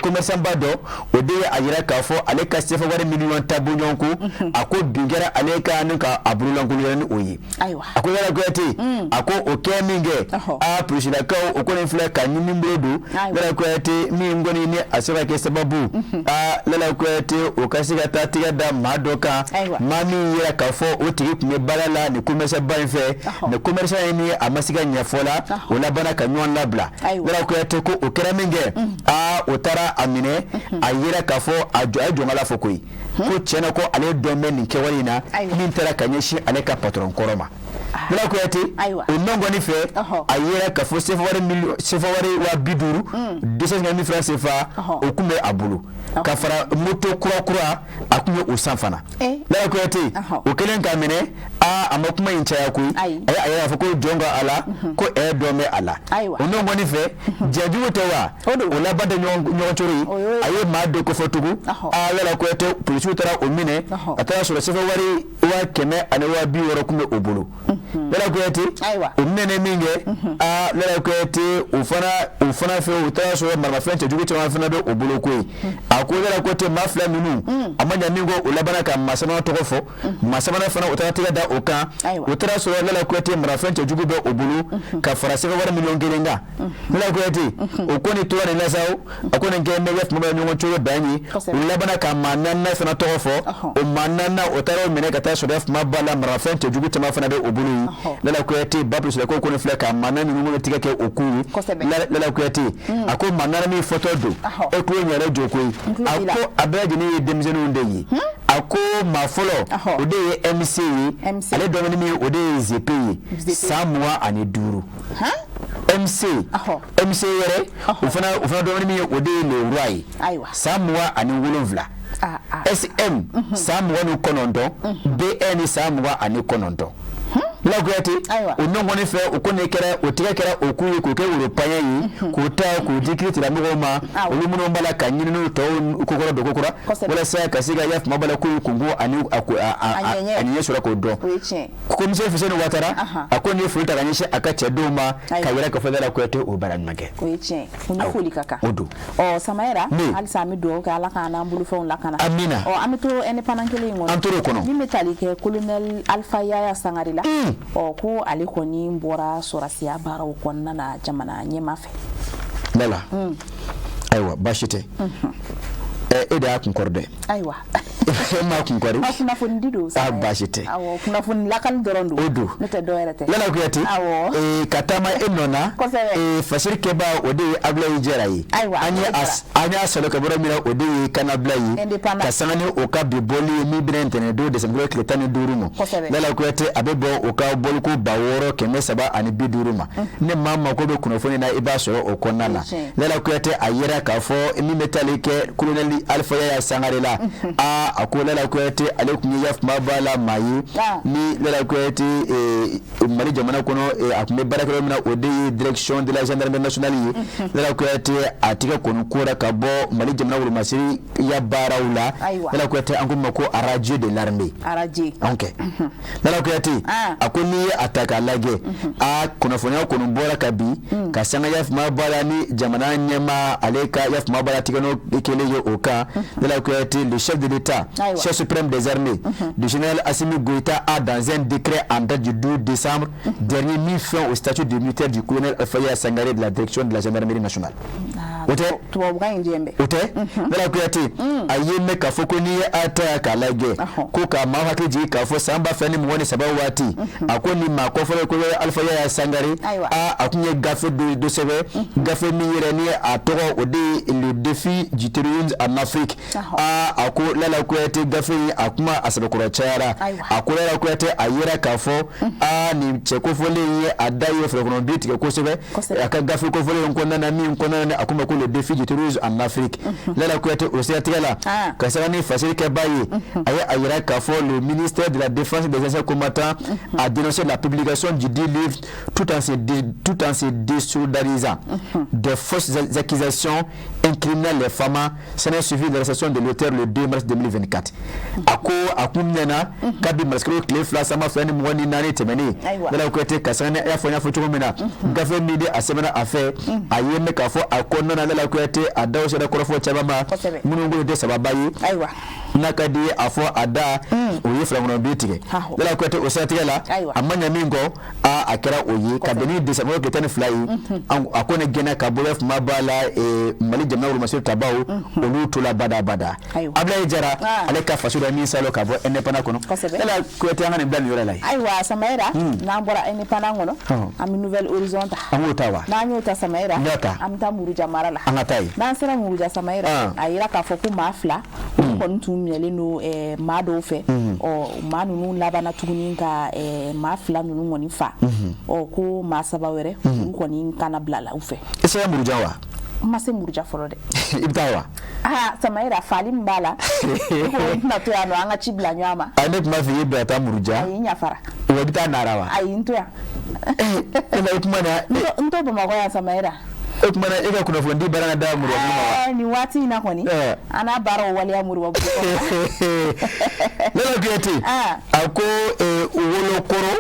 S1: commerçant ba dɔ, o de ye a jira k'a fɔ ale ka sefa wari miliyɔn 10 bɔɲɔgɔnko, a ko bin kɛra ale kan ni ka a bololankolonya ni o ye. A ko Lala Kuyate, a ko o kɛ min kɛ, aa, polisilakaw o kɔni filɛ ka ɲini bolo don, Lala Kuyate, min kɔni ni a se ka kɛ sababu, aa, Lala Kuyate, o ka se ka taa tigɛ da maa dɔ kan, maa min yira k'a fɔ o tigi tun bɛ baara la nin commerçant ba in fɛ. Nin commerçant in ni a ma se ka ɲɛfɔ la, o labanna ka ɲɔgɔn labila. Lala Kuyate ko o kɛra min kɛ, aa, o taara a minɛ, a yira k'a fɔ a ye jɔnkala fɔ koyi, ko tiɲɛna ko ale dɔn bɛ nin kɛwale in na min taara ka ɲɛsin ale ka patron kɔrɔ ma. Lala Kuyate, o nɔ kɔni fɛ, a yira k'a fɔ sefa wari 50 000, 250 000 francs CFA, o tun bɛ a bolo ka fara moto kura kura, a tun ye o san fana. Lala Kuyate, o kɛlen k'a minɛ, aa, a ma kuma in caya koyi, a ye a yɛrɛ fɔ ko jɔn ka a la ko ɛ dɔn bɛ a la. O nɔ kɔni fɛ, jɛjugu tɛ wa, o laban tɛ ɲɔgɔn coro ye. A ye maa dɔ kofɔ tugun. Aa, Lala Kuyate, polisiw taara o minɛ, a taara sɔrɔ sefa wari 160 000 tun bɛ o bolo. Lala Kuyate, o minɛnen min kɛ, aa, Lala Kuyate, o fana fɛ, u taara sɔrɔ maramafɛn cɛjugu caman fana bɛ o bolo koyi. A ko Lala Kuyate, maa fila ninnu, a ma ɲa min kɔ, o labanna ka maa sabanan tɔgɔ fɔ. Maa sabanan fana, o taara tɛgɛ da o kan, o taara sɔrɔ Lala Kuyate marafɛn cɛjugu bɛ o bolo ka fara sefa wari miliyɔn 1 kan. Lala Kuyate, o kɔni tora nin la sa, a ko nin kɛ bɛ tuma bɛ ɲɔgɔn cogo dan ye. O labanna ka maa naaninan fana tɔgɔ fɔ. O maa naaninan, o taara o minɛ ka taa sɔrɔ kuma ba la, marafɛn cɛjugu caman fana bɛ o bolo ye. Lala Kuyate, ba polisilakaw kɔni filɛ ka maa naani ninnu tigɛ kɛ o kun ye. Lala Kuyate, a ko maa naani min fɔtɔ don, e tulo ɲɛrɛ jɔ koyi, a ko a bɛɛ lajɛlen ye denmisɛnninw de ye. A ko maa fɔlɔ, o de ye MC ye, ale dɔgɔnin min, o de ye Zepe ye, san 25. MC, MC yɛrɛ, o fana dɔgɔnin min ye, o de ye Le Roi ye, san 27. SM, san 29. BN, san 29. Lala Kuyate, o nɔ kɔni fɛ, o kɔni kɛra o tigɛ kɛra o kun ye k'o kɛ woro paɲɛ ye k'o ta k'o di kiiritigɛlamɔgɔw ma, olu minnu b'a la ka ɲininiw tɔw kokɔrɔ don kokura walasa ka se ka ya kuma b'a la ko kunko ani a ɲɛ sɔrɔ k'o dɔn. Commissaire Fuseni Watara, a ko nin ye foli ta ka ɲɛsin a ka cɛdenw ma ka yɛrɛ ka fɔ Lala Kuyate, o baara ɲuman kɛ.
S2: O ye tiɲɛ, u ni foli ka kan.
S1: O don.
S2: Ɔ Samayira, halisa an bɛ dugawu kɛ, Ala k'an n'an bolofɛnw lakana.
S1: Amina.
S2: Ɔ, an bɛ to Indépendant kelen in kɔnɔ.
S1: An tor'o kɔnɔ.
S2: Min bɛ tali kɛ colonel Alpha Yaya Sangare la. Ɔ, ko ale kɔni bɔra sɔrɔsiya baaraw kɔnɔna na jamana ɲɛmaa fɛ.
S1: Lala, ayiwa, baasi tɛ. E de y'a kun kɔri dɛ.
S2: Ayiwa.
S1: E m'a kun kɔri.
S2: A kunnafoni di don.
S1: A baasi tɛ.
S2: Awɔ, kunnafoni lakali dɔrɔn don.
S1: O don.
S2: N'o tɛ dɔ wɛrɛ tɛ.
S1: Lala Kuyate.
S2: Awɔ.
S1: Ka taama e nɔ na.
S2: Kosɛbɛ.
S1: Fasiri kɛbaa, o de ye Abulayi Jara ye.
S2: Ayiwa.
S1: An y'a sɔrɔ ka bɔra min na, o de ye kannabila ye.
S2: Indépendant.
S1: Ka sanga ni o ka bi bɔli ye min bɛna ntɛnɛn don décembre tile 15 ma.
S2: Kosɛbɛ.
S1: Lala Kuyate, a bɛ bɔ o ka bɔliko 6350 ma. Ni maa mako bɛ kunnafoni na, i b'a sɔrɔ o kɔnɔna la. Lala Kuyate, a yera k'a fɔ min bɛ taali kɛ colonel Alpha Yaya Sangare la. Aa, a ko Lala Kuyate, ale tun ye yafama b'a la maa ye ni Lala Kuyate, Mali jamana kɔnɔ, a tun bɛ baara kɛ yɔrɔ min na, o de ye direction de la gendarmerie nationale ye. Lala Kuyate, a tigɛ kɔni kora ka bɔ Mali jamana wolomasiri ya baaraw la. Lala Kuyate, an ko ma ko radier de l'armée.
S2: Radier.
S1: Ok, Lala Kuyate, a ko n'i ye a ta k'a lajɛ, a kunnafoniya kɔni bɔra ka bi ka sanga yafama b'a la ni jamana ɲɛmaa ale ka yafama b'a la tigɛnɔ kelen ye o kan. Lala Kuyate, le chef de l'État, chef suprême des armées, le général Assimi Goïta, a dans un décret en date du 12 décembre dernier mis fin au statut de militaire du colonel Alpha Yaya Sangaré de la direction de la gendarmerie nationale. O tɛ?
S2: Tubabukan in jɛn bɛɛ.
S1: O tɛ. Lala Kuyate, a ye mɛn k'a fɔ ko n'i ye a ta k'a lajɛ, ko ka maa hakili jigin k'a fɔ san 2023 waati, a ko nin maa kɔfɔlɔ ko Alpha Yaya Sangare, a tun ye gafe dɔ sɛbɛn, gafe min yɛrɛ ni a tɔgɔ o de ye Le défi du terrorisme en Afrique. Aa, a ko Lala Kuyate, gafe in a kuma a sɛbɛkɔrɔ cayara. A ko Lala Kuyate, a yera k'a fɔ aa nin cɛ kofɔlen ye a da ye forokɔnɔ bi tigɛ kosɛbɛ a ka gafe kofɔlen in kɔnɔna na, min kɔnɔna na a ko ma ko Le défi du terrorisme en Afrique. Lala Kuyate, o siratigɛ la, ka sanga ni fasiri kɛbaa ye, a ye a yira k'a fɔ le ministère de la Défense des anciens combattants a dénoncé la publication du dit livre tout en se désolidarisant des fausses accusations incriminant les FAMa s'en est suivi l'arrestation de l'auteur le 2 mars 2024. A ko a kun minɛna kabi marisikalo tile 2 san 2024 tɛmɛnen. Lala Kuyate, ka sanga ni a y'a fɔ n y'a fɔ cogo min na, gafe min de a sɛbɛnna a fɛ, a ye mɛn k'a fɔ a kɔnɔna na, Lala Kuyate, a daw sera kɔrɔfɔ caman ma minnu ko tɛ sababa ye n'a ka di a fɔ a da o ye filankɔnɔ bi tigɛ. Lala Kuyate, o siratigɛ la, a ma ɲɛ min kɔ, a kɛra o ye ka bɛn ni décembre tile 12 ye. A ko ne gɛnna ka bɔ kuma b'a la Mali jamana wolomasiri tabaw olu tola bada bada. Abulayi Jara, ale ka faso dɔ min salo ka bɔ Indépendant kɔnɔ. Lala Kuyate, an ka nin bila nin yɔrɔ la yen.
S2: Ayiwa Samayira, n'an bɔra Indépendant kɔnɔ, an bɛ Nouvel Horizon ta.
S1: An k'o ta wa?
S2: N'an y'o ta Samayira,
S1: N y'a ta.
S2: an bɛ taa Muruja mara la.
S1: An ka taa yen.
S2: N'an sera Muruja Samayira, a yira k'a fɔ ko maa fila olu kɔni tun minɛlen don maa dɔw fɛ. Ɔ, maa ninnu labanna tuguni ka maa fila ninnu kɔni fa. Ɔ, ko maa saba wɛrɛ, olu kɔni kana bila la u fɛ.
S1: I sera Muruja wa?
S2: N ma se Muruja fɔlɔ dɛ.
S1: I bɛ taa wa?
S2: Aa Samayira, faali min b'a la, i ko n tɛna to yan nɔ, an ka ci bila ɲɔgɔn ma.
S1: A, ne tun b'a fɔ i ye bila taa Muruja.
S2: Ayi, n yafara.
S1: Wa i bɛ taa Nara wa?
S2: Ayi, n to yan.
S1: E la, o tuma na
S2: N to Bamakɔ yan Samayira.
S1: O tuma na e ka kunnafoni baara ka da Muruja ma wa?
S2: Nin waati in na kɔni, an n'a baaraw waleya Moribabugu.
S1: Lala Kuyate, a ko Wolokoro,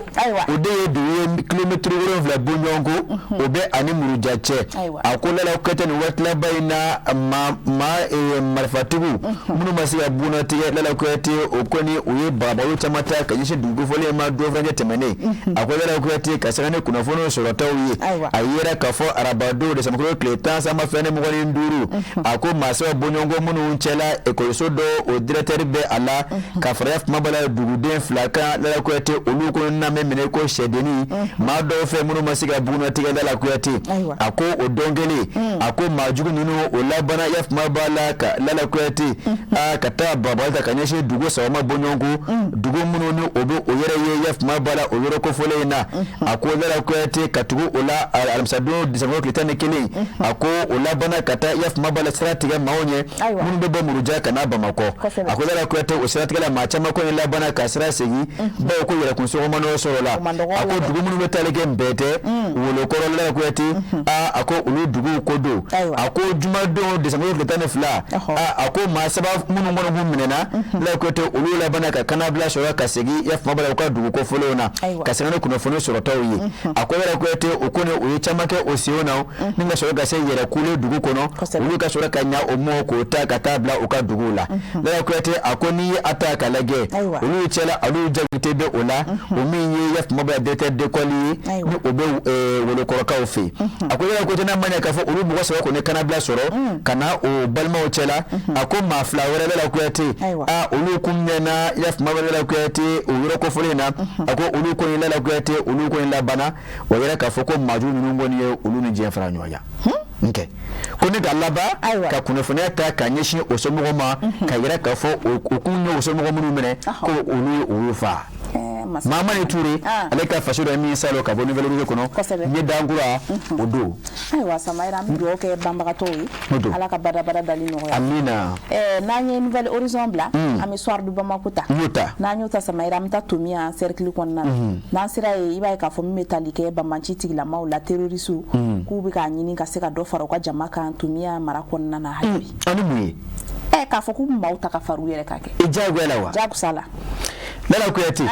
S1: o de ye dugu ye kilomɛtiri 7 bɔɲɔgɔnko o bɛ ani Muruja cɛ. A ko Lala Kuyate, nin waati laban in na, maa marifatigiw minnu ma se ka bugunnatigɛ, Lala Kuyate, o kɔni u ye bagabaga caman ta ka ɲɛsin dugu kofɔlen ma don furancɛ tɛmɛnen. A ko Lala Kuyate, ka sanga ni kunnafoniw sɔrɔtaw ye, a yera k'a fɔ arabadon décembre tile 10 san 2025, a ko maa saba bɔɲɔgɔnko minnu cɛla, ekɔliso dɔ o directeur bɛ a la, ka fara kumaba la duguden fila kan. Lala Kuyate, olu ko na bɛ minɛ ko sɛdennin maa dɔw fɛ minnu ma se ka bugunnatigɛ. Lala Kuyate, a ko o don kelen, a ko maa jugu ninnu o labanna yafama b'a la ka Lala Kuyate a ka taa bagabagali ta ka ɲɛsin dugu saba ma bɔɲɔgɔnko, dugu minnu ni o bɛ o yɛrɛ ye yafama b'a la o yɔrɔ kofɔlen in na. A ko Lala Kuyate, ka tugu o la, alamisadon décembre tile 11, a ko o labanna ka taa yafama b'a la sira tigɛ maaw ɲɛ minnu bɛ bɔ Muruja ka na Bamakɔ. A ko Lala Kuyate, o siratigɛ la, maa caman kɔni labanna ka sira segin, bawo ko yɛrɛkun sɔgɔma sɔrɔ la. A ko dugu minnu bɛ taali kɛ Nbɛtɛ, Wolokɔrɔ, Lala Kuyate, a ko olu duguw ko don. A ko jumadon décembre tile 12, a ko maa saba minnu kɔni kun minɛna, Lala Kuyate, olu labanna ka kannabila sɔrɔ ka segin yafama b'a la u ka dugu kofɔlenw na, ka sanga ni kunnafoni sɔrɔtaw ye. A ko Lala Kuyate, o kɔni o ye caman kɛ o senw na. Ni Ni ka sɔrɔ ka se Yɛrɛkule dugu kɔnɔ, olu ka sɔrɔ ka ɲa o mɔ k'o ta ka taa bila u ka duguw la. Lala Kuyate, a ko n'i ye a ta ka lajɛ, olu cɛla Aliyu Jakite bɛ o la, o min ye yafumaba directeur d'école ye, ni o bɛ Wolokɔrɔkaw fɛ yen. A ko Lala Kuyate, n'a ma ɲɛ k'a fɔ olu mɔgɔ saba kɔni kanabila sɔrɔ ka na o balimaw cɛla, a ko maa fila wɛrɛ, Lala Kuyate, aa olu kun minɛna yafumaba Lala Kuyate o yɔrɔ kofɔlen in na. A ko olu kɔni, Lala Kuyate, olu kɔni labanna o yɛrɛ k'a fɔ ko maajugu ninnu kɔni ye olu ni diɲɛ fara ɲɔgɔn kan kɛ ko ne ka laban ka kunnafoniya ta ka ɲɛsin o somɔgɔw ma, ka yira k'a fɔ o kun ye o somɔgɔ minnu minɛ, ko olu ye olu faa. Mamani Ture, ale ka faso dɔ min salo ka bɔ Nouvel Horizon kɔnɔ, n ye dankura o don.
S2: Ayiwa Samayira, an bɛ dugawu kɛ banbagatɔw ye, Ala ka badabada dali nɔgɔya.
S1: Amina.
S2: N'an ye Nouvel Horizon bila, an bɛ Soir de Bamako ta.
S1: N y'o ta.
S2: N'an y'o ta Samayira, an bɛ taa Tominian cercle kɔnɔna na. N'an sera yen, i b'a ye k'a fɔ min bɛ tali kɛ banbanci tigilamaw la, terroristes, k'u bɛ k'a ɲini ka se ka dɔ fara u ka jama kan Tominian mara kɔnɔna na hali bi.
S1: Ani mun ye?
S2: K'a fɔ k'u bɛ maaw ta ka fara u yɛrɛ kan kɛ.
S1: I diyagoya la wa?
S2: Jagosa la.
S1: Lala Kuyate,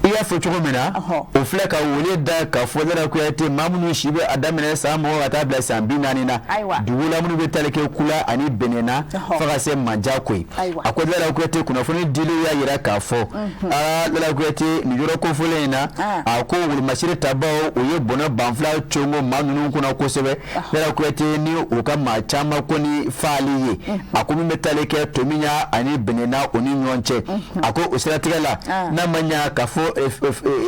S1: i y'a fɔ cogo min na, o filɛ ka wele da k'a fɔ Lala Kuyate, maa minnu si bɛ a daminɛ san 20 ka taa bila san 40 na, dugu la minnu bɛ tali kɛ Kula ani Bɛnɛna fo ka se Manjakoyi. A ko Lala Kuyate, kunnafoni dilenw y'a jira k'a fɔ aa Lala Kuyate, nin yɔrɔ kofɔlen in na, a ko wolomasiri tabaw o ye bɔnɛ banfila congo maa ninnu kunna kosɛbɛ, Lala Kuyate, ni u ka maa caman kɔni faali ye. A ko min bɛ tali kɛ Tominian ani Bɛnɛna o ni ɲɔgɔn cɛ, a ko o siratigɛ la, n'a ma ɲa k'a fɔ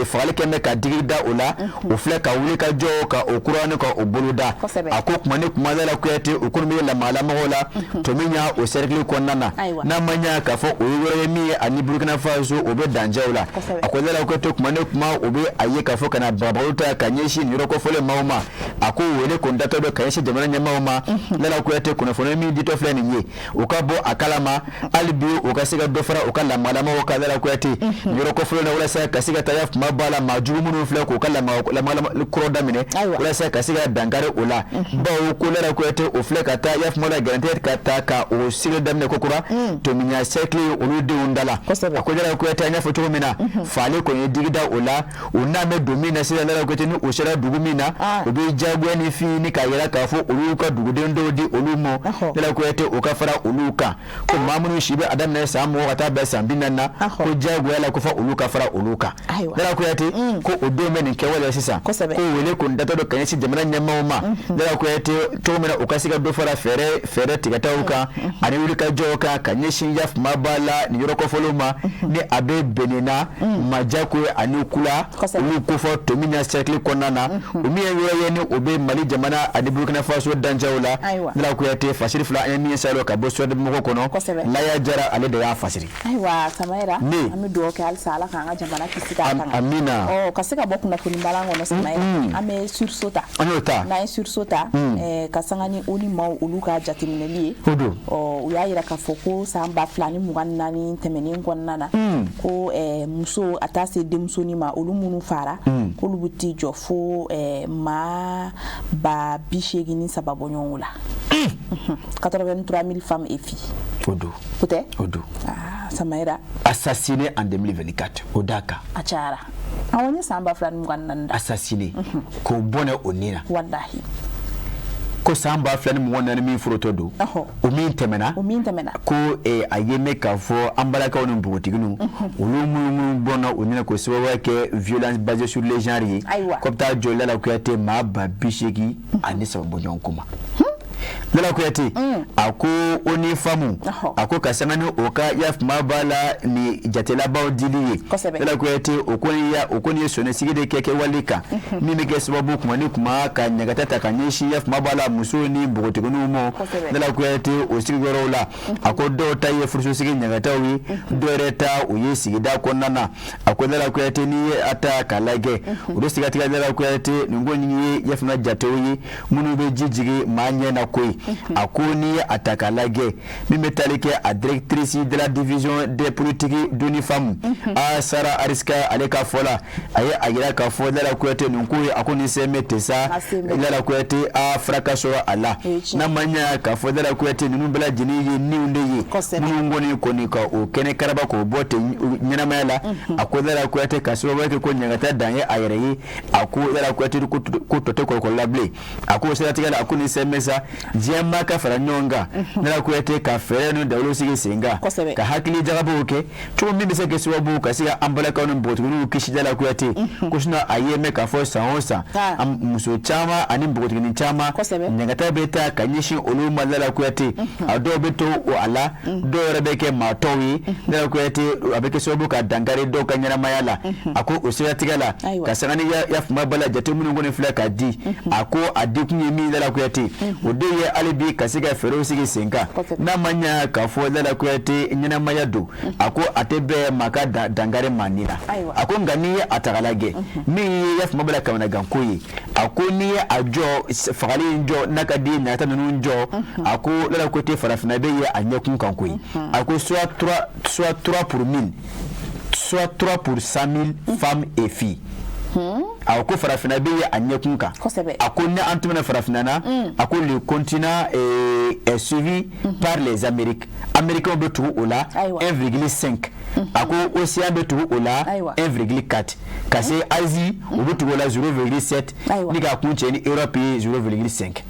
S1: fagali kɛ bɛ ka digi da o la, o filɛ ka wuli ka jɔ ka o kurani ka o bolo da. A ko kuma ni kuma, Lala Kuyate, o kɔni bɛ lamalamɔgɔw la Tominian o cercle kɔnɔna na, n'a ma ɲa k'a fɔ o ye yɔrɔ ye min ye ani Burukina Faso o bɛ dancɛw la. A ko Lala Kuyate, kuma ni kuma, o bɛ a ye k'a fɔ ka na bagabagali ta ka ɲɛsin nin yɔrɔ kofɔlen maaw ma. A ko wele kun datɔ don ka ɲɛsin jamana ɲɛmaaw ma, Lala Kuyate, kunnafoni min ditɔ filɛ nin ye, u ka bɔ a kalama hali bi, u ka se ka dɔ fara u ka lamalamaw kan, Lala Kuyate, nin yɔrɔ kofɔlen na, walasa ka se ka taa kuma ba la maa jugu minnu filɛ k'u ka lamalama kɔrɔ daminɛ, walasa ka se ka dankari o la, bawo ko Lala Kuyate, o filɛ ka taa yafuma la gɛrɛntɛ ka taa ka o sigi daminɛ ko kura Tominian cercle olu denw da la. A ko Lala Kuyate, an y'a fɔ cogo min na, faali kɔni ye digi da o la, o n'a bɛ don min na sisan, Lala Kuyate, ni o sera dugu min na, u bɛ diyagoya ni fin ni k'a yira k'a fɔ olu ka duguden dɔw di olu ma, Lala Kuyate, o ka fara olu kan, ko maa minnu si bɛ a daminɛ san 20 ka taa bɛn san 40 na, ko diyagoya la ko fɔ olu ka fara olu kan. Lala Kuyate ko o denw bɛ nin kɛwale sisan, ko wele kun datɔ don ka ɲɛsin jamana ɲɛmaaw ma, Lala Kuyate, cogo min na u ka se ka dɔ fara fɛɛrɛ tigɛtaw kan ani wulikajɔw kan ka ɲɛsin yafuma ba la nin yɔrɔ kofɔlenw ma, ni a bɛ Bɛnɛna, Majakoyi ani Kula, olu kofɔ Tominian cercle kɔnɔna na, o min ye yɔrɔ ye ni o bɛ Mali jamana ani Burukina Faso dancɛw la. Lala Kuyate, fasiri fila an ye min salo ka bɔ Soir de Bamako kɔnɔ, Laya Jara, ale de y'a fasiri.
S2: Ayiwa Samayira, an bɛ dugawu kɛ halisa Ala k'an ka jamana kisi k'a tanga.
S1: Amina.
S2: Ɔ ka se ka bɔ kunnafoni balan kɔnɔ Samayira, an bɛ sursaut ta.
S1: An y'o ta.
S2: N'an ye sursaut ta, ka sanga ni ONU maaw olu ka jateminɛli ye.
S1: O don.
S2: Ɔ u y'a jira k'a fɔ ko san 2024 tɛmɛnen kɔnɔna na, ko muso a taa se denmusonin ma, olu minnu fara, k'olu bɛ t'i jɔ fo maa 83 000 bɔ ɲɔgɔn la. 83 000 femmes et filles.
S1: O don.
S2: O tɛ?
S1: O don.
S2: Aa Samayira.
S1: Assassiné en 2024, o d'a kan.
S2: A cayara. Awɔ, n ye san 2024 da.
S1: Assassiné. K'o bɔnɛ o ni na.
S2: Walahi.
S1: Ko san 2024 min forotɔ don, o min tɛmɛna.
S2: O min tɛmɛna.
S1: Ko a ye mɛn k'a fɔ an balakaw ni npogotigininw, olu minnu bɔnna u ni na k'o sababuya kɛ violence basée sur le genre ye.
S2: Ayiwa.
S1: Ko bɛ taa jɔ Lala Kuyate maa 83 000 bɔ ɲɔgɔn ko ma. Lala Kuyate, a ko ONU Femmes, a ko ka sanga ni o ka yafuma b'a la ni jatelabaw dili ye. Lala Kuyate, o kɔni ye sɔnnisigi de kɛ kɛwale kan min bɛ kɛ sababu kuma ni kuma ka ɲagata ta ka ɲɛsin yafuma b'a la musow ni npogotigininw ma. Lala Kuyate, o sigiyɔrɔw la, a ko dɔw ta ye furusosigi ɲagataw ye, dɔw yɛrɛ ta o ye sigida kɔnɔna na. A ko Lala Kuyate, n'i ye a ta k'a lajɛ, o de sigatigɛ, Lala Kuyate, nin ko in ye yafuma jatew ye minnu bɛ ji jigin maa ɲɛ na. ko ye. A ko n'i ye a ta k'a lajɛ, min bɛ tali kɛ a directrice de la division des politiques d'ONU Femmes, a Sara Ariska, ale ka fɔ la, a ye a jira k'a fɔ Lala Kuyate, nin ko ye, a ko nin sen bɛ ten sa, Lala Kuyate, a fura ka sɔrɔ a la. N'a ma ɲɛ k'a fɔ Lala Kuyate, ninnu bɛɛ lajɛlen ye niw de ye minnu kɔni ka o kɛnɛ karaba k'o bɔ ten ɲɛnamaya la. A ko Lala Kuyate, ka sababu kɛ ko ɲangata dan ye a yɛrɛ ye, a ko Lala Kuyate, ko tɔ tɛ kɔlɔkɔlɔ la bilen. A ko siratigɛ la, a ko nin sen bɛ sa, diɲɛ maa ka fara ɲɔgɔn kan, Lala Kuyate, ka fɛɛrɛ ni dawolo sigi sen kan, ka hakili jagabɔw kɛ cogo min bɛ se kɛ sababu ka se ka an balakaw ni npogotigininw kisi. Lala Kuyate ko sinon a ye mɛn k'a fɔ san o san, muso caman ani npogotiginin caman, ɲangata bɛ taa ka ɲɛsin olu ma. Lala Kuyate, a dɔw bɛ to a la, dɔw yɛrɛ bɛ kɛ maa tɔw ye. Lala Kuyate, a bɛ kɛ sababu ka dankari dɔw ka ɲɛnamaya la. A ko o siratigɛ la, ka sanga ni ya fuma bala jate minnu kɔni filɛ ka di, a ko a dikun ye min, Lala Kuyate, o de ye hali bi ka se ka fɛɛrɛw sigi sen kan. N'a ma ɲɛ k'a fɔ Lala Kuyate, ɲɛnamaya don, a ko a tɛ bɛn maa ka dankari maa ni la. A ko nka n'i ye a ta k'a lajɛ, min ye ya fuma bala kamanaganko ye, a ko n'i ye a jɔ, fagali in jɔ, n'a ka di ɲangata ninnu jɔ, a ko Lala Kuyate, farafinna bɛ ye a ɲɛkun kan koyi. A ko soit 3 pour 1000, soit 3 pour 100 000 femmes et filles. A ko farafinna bɛ ye a ɲɛkun kan. A ko ni an tɛmɛna farafinna na, a ko le continent est suivi par les Amériques, Américains bɛ tugu o la 1,5. A ko Océan bɛ tugu o la 1,4, ka se Asie, o bɛ tugu o la 0,7, ni k'a kun cɛ ni Europe ye 0,5.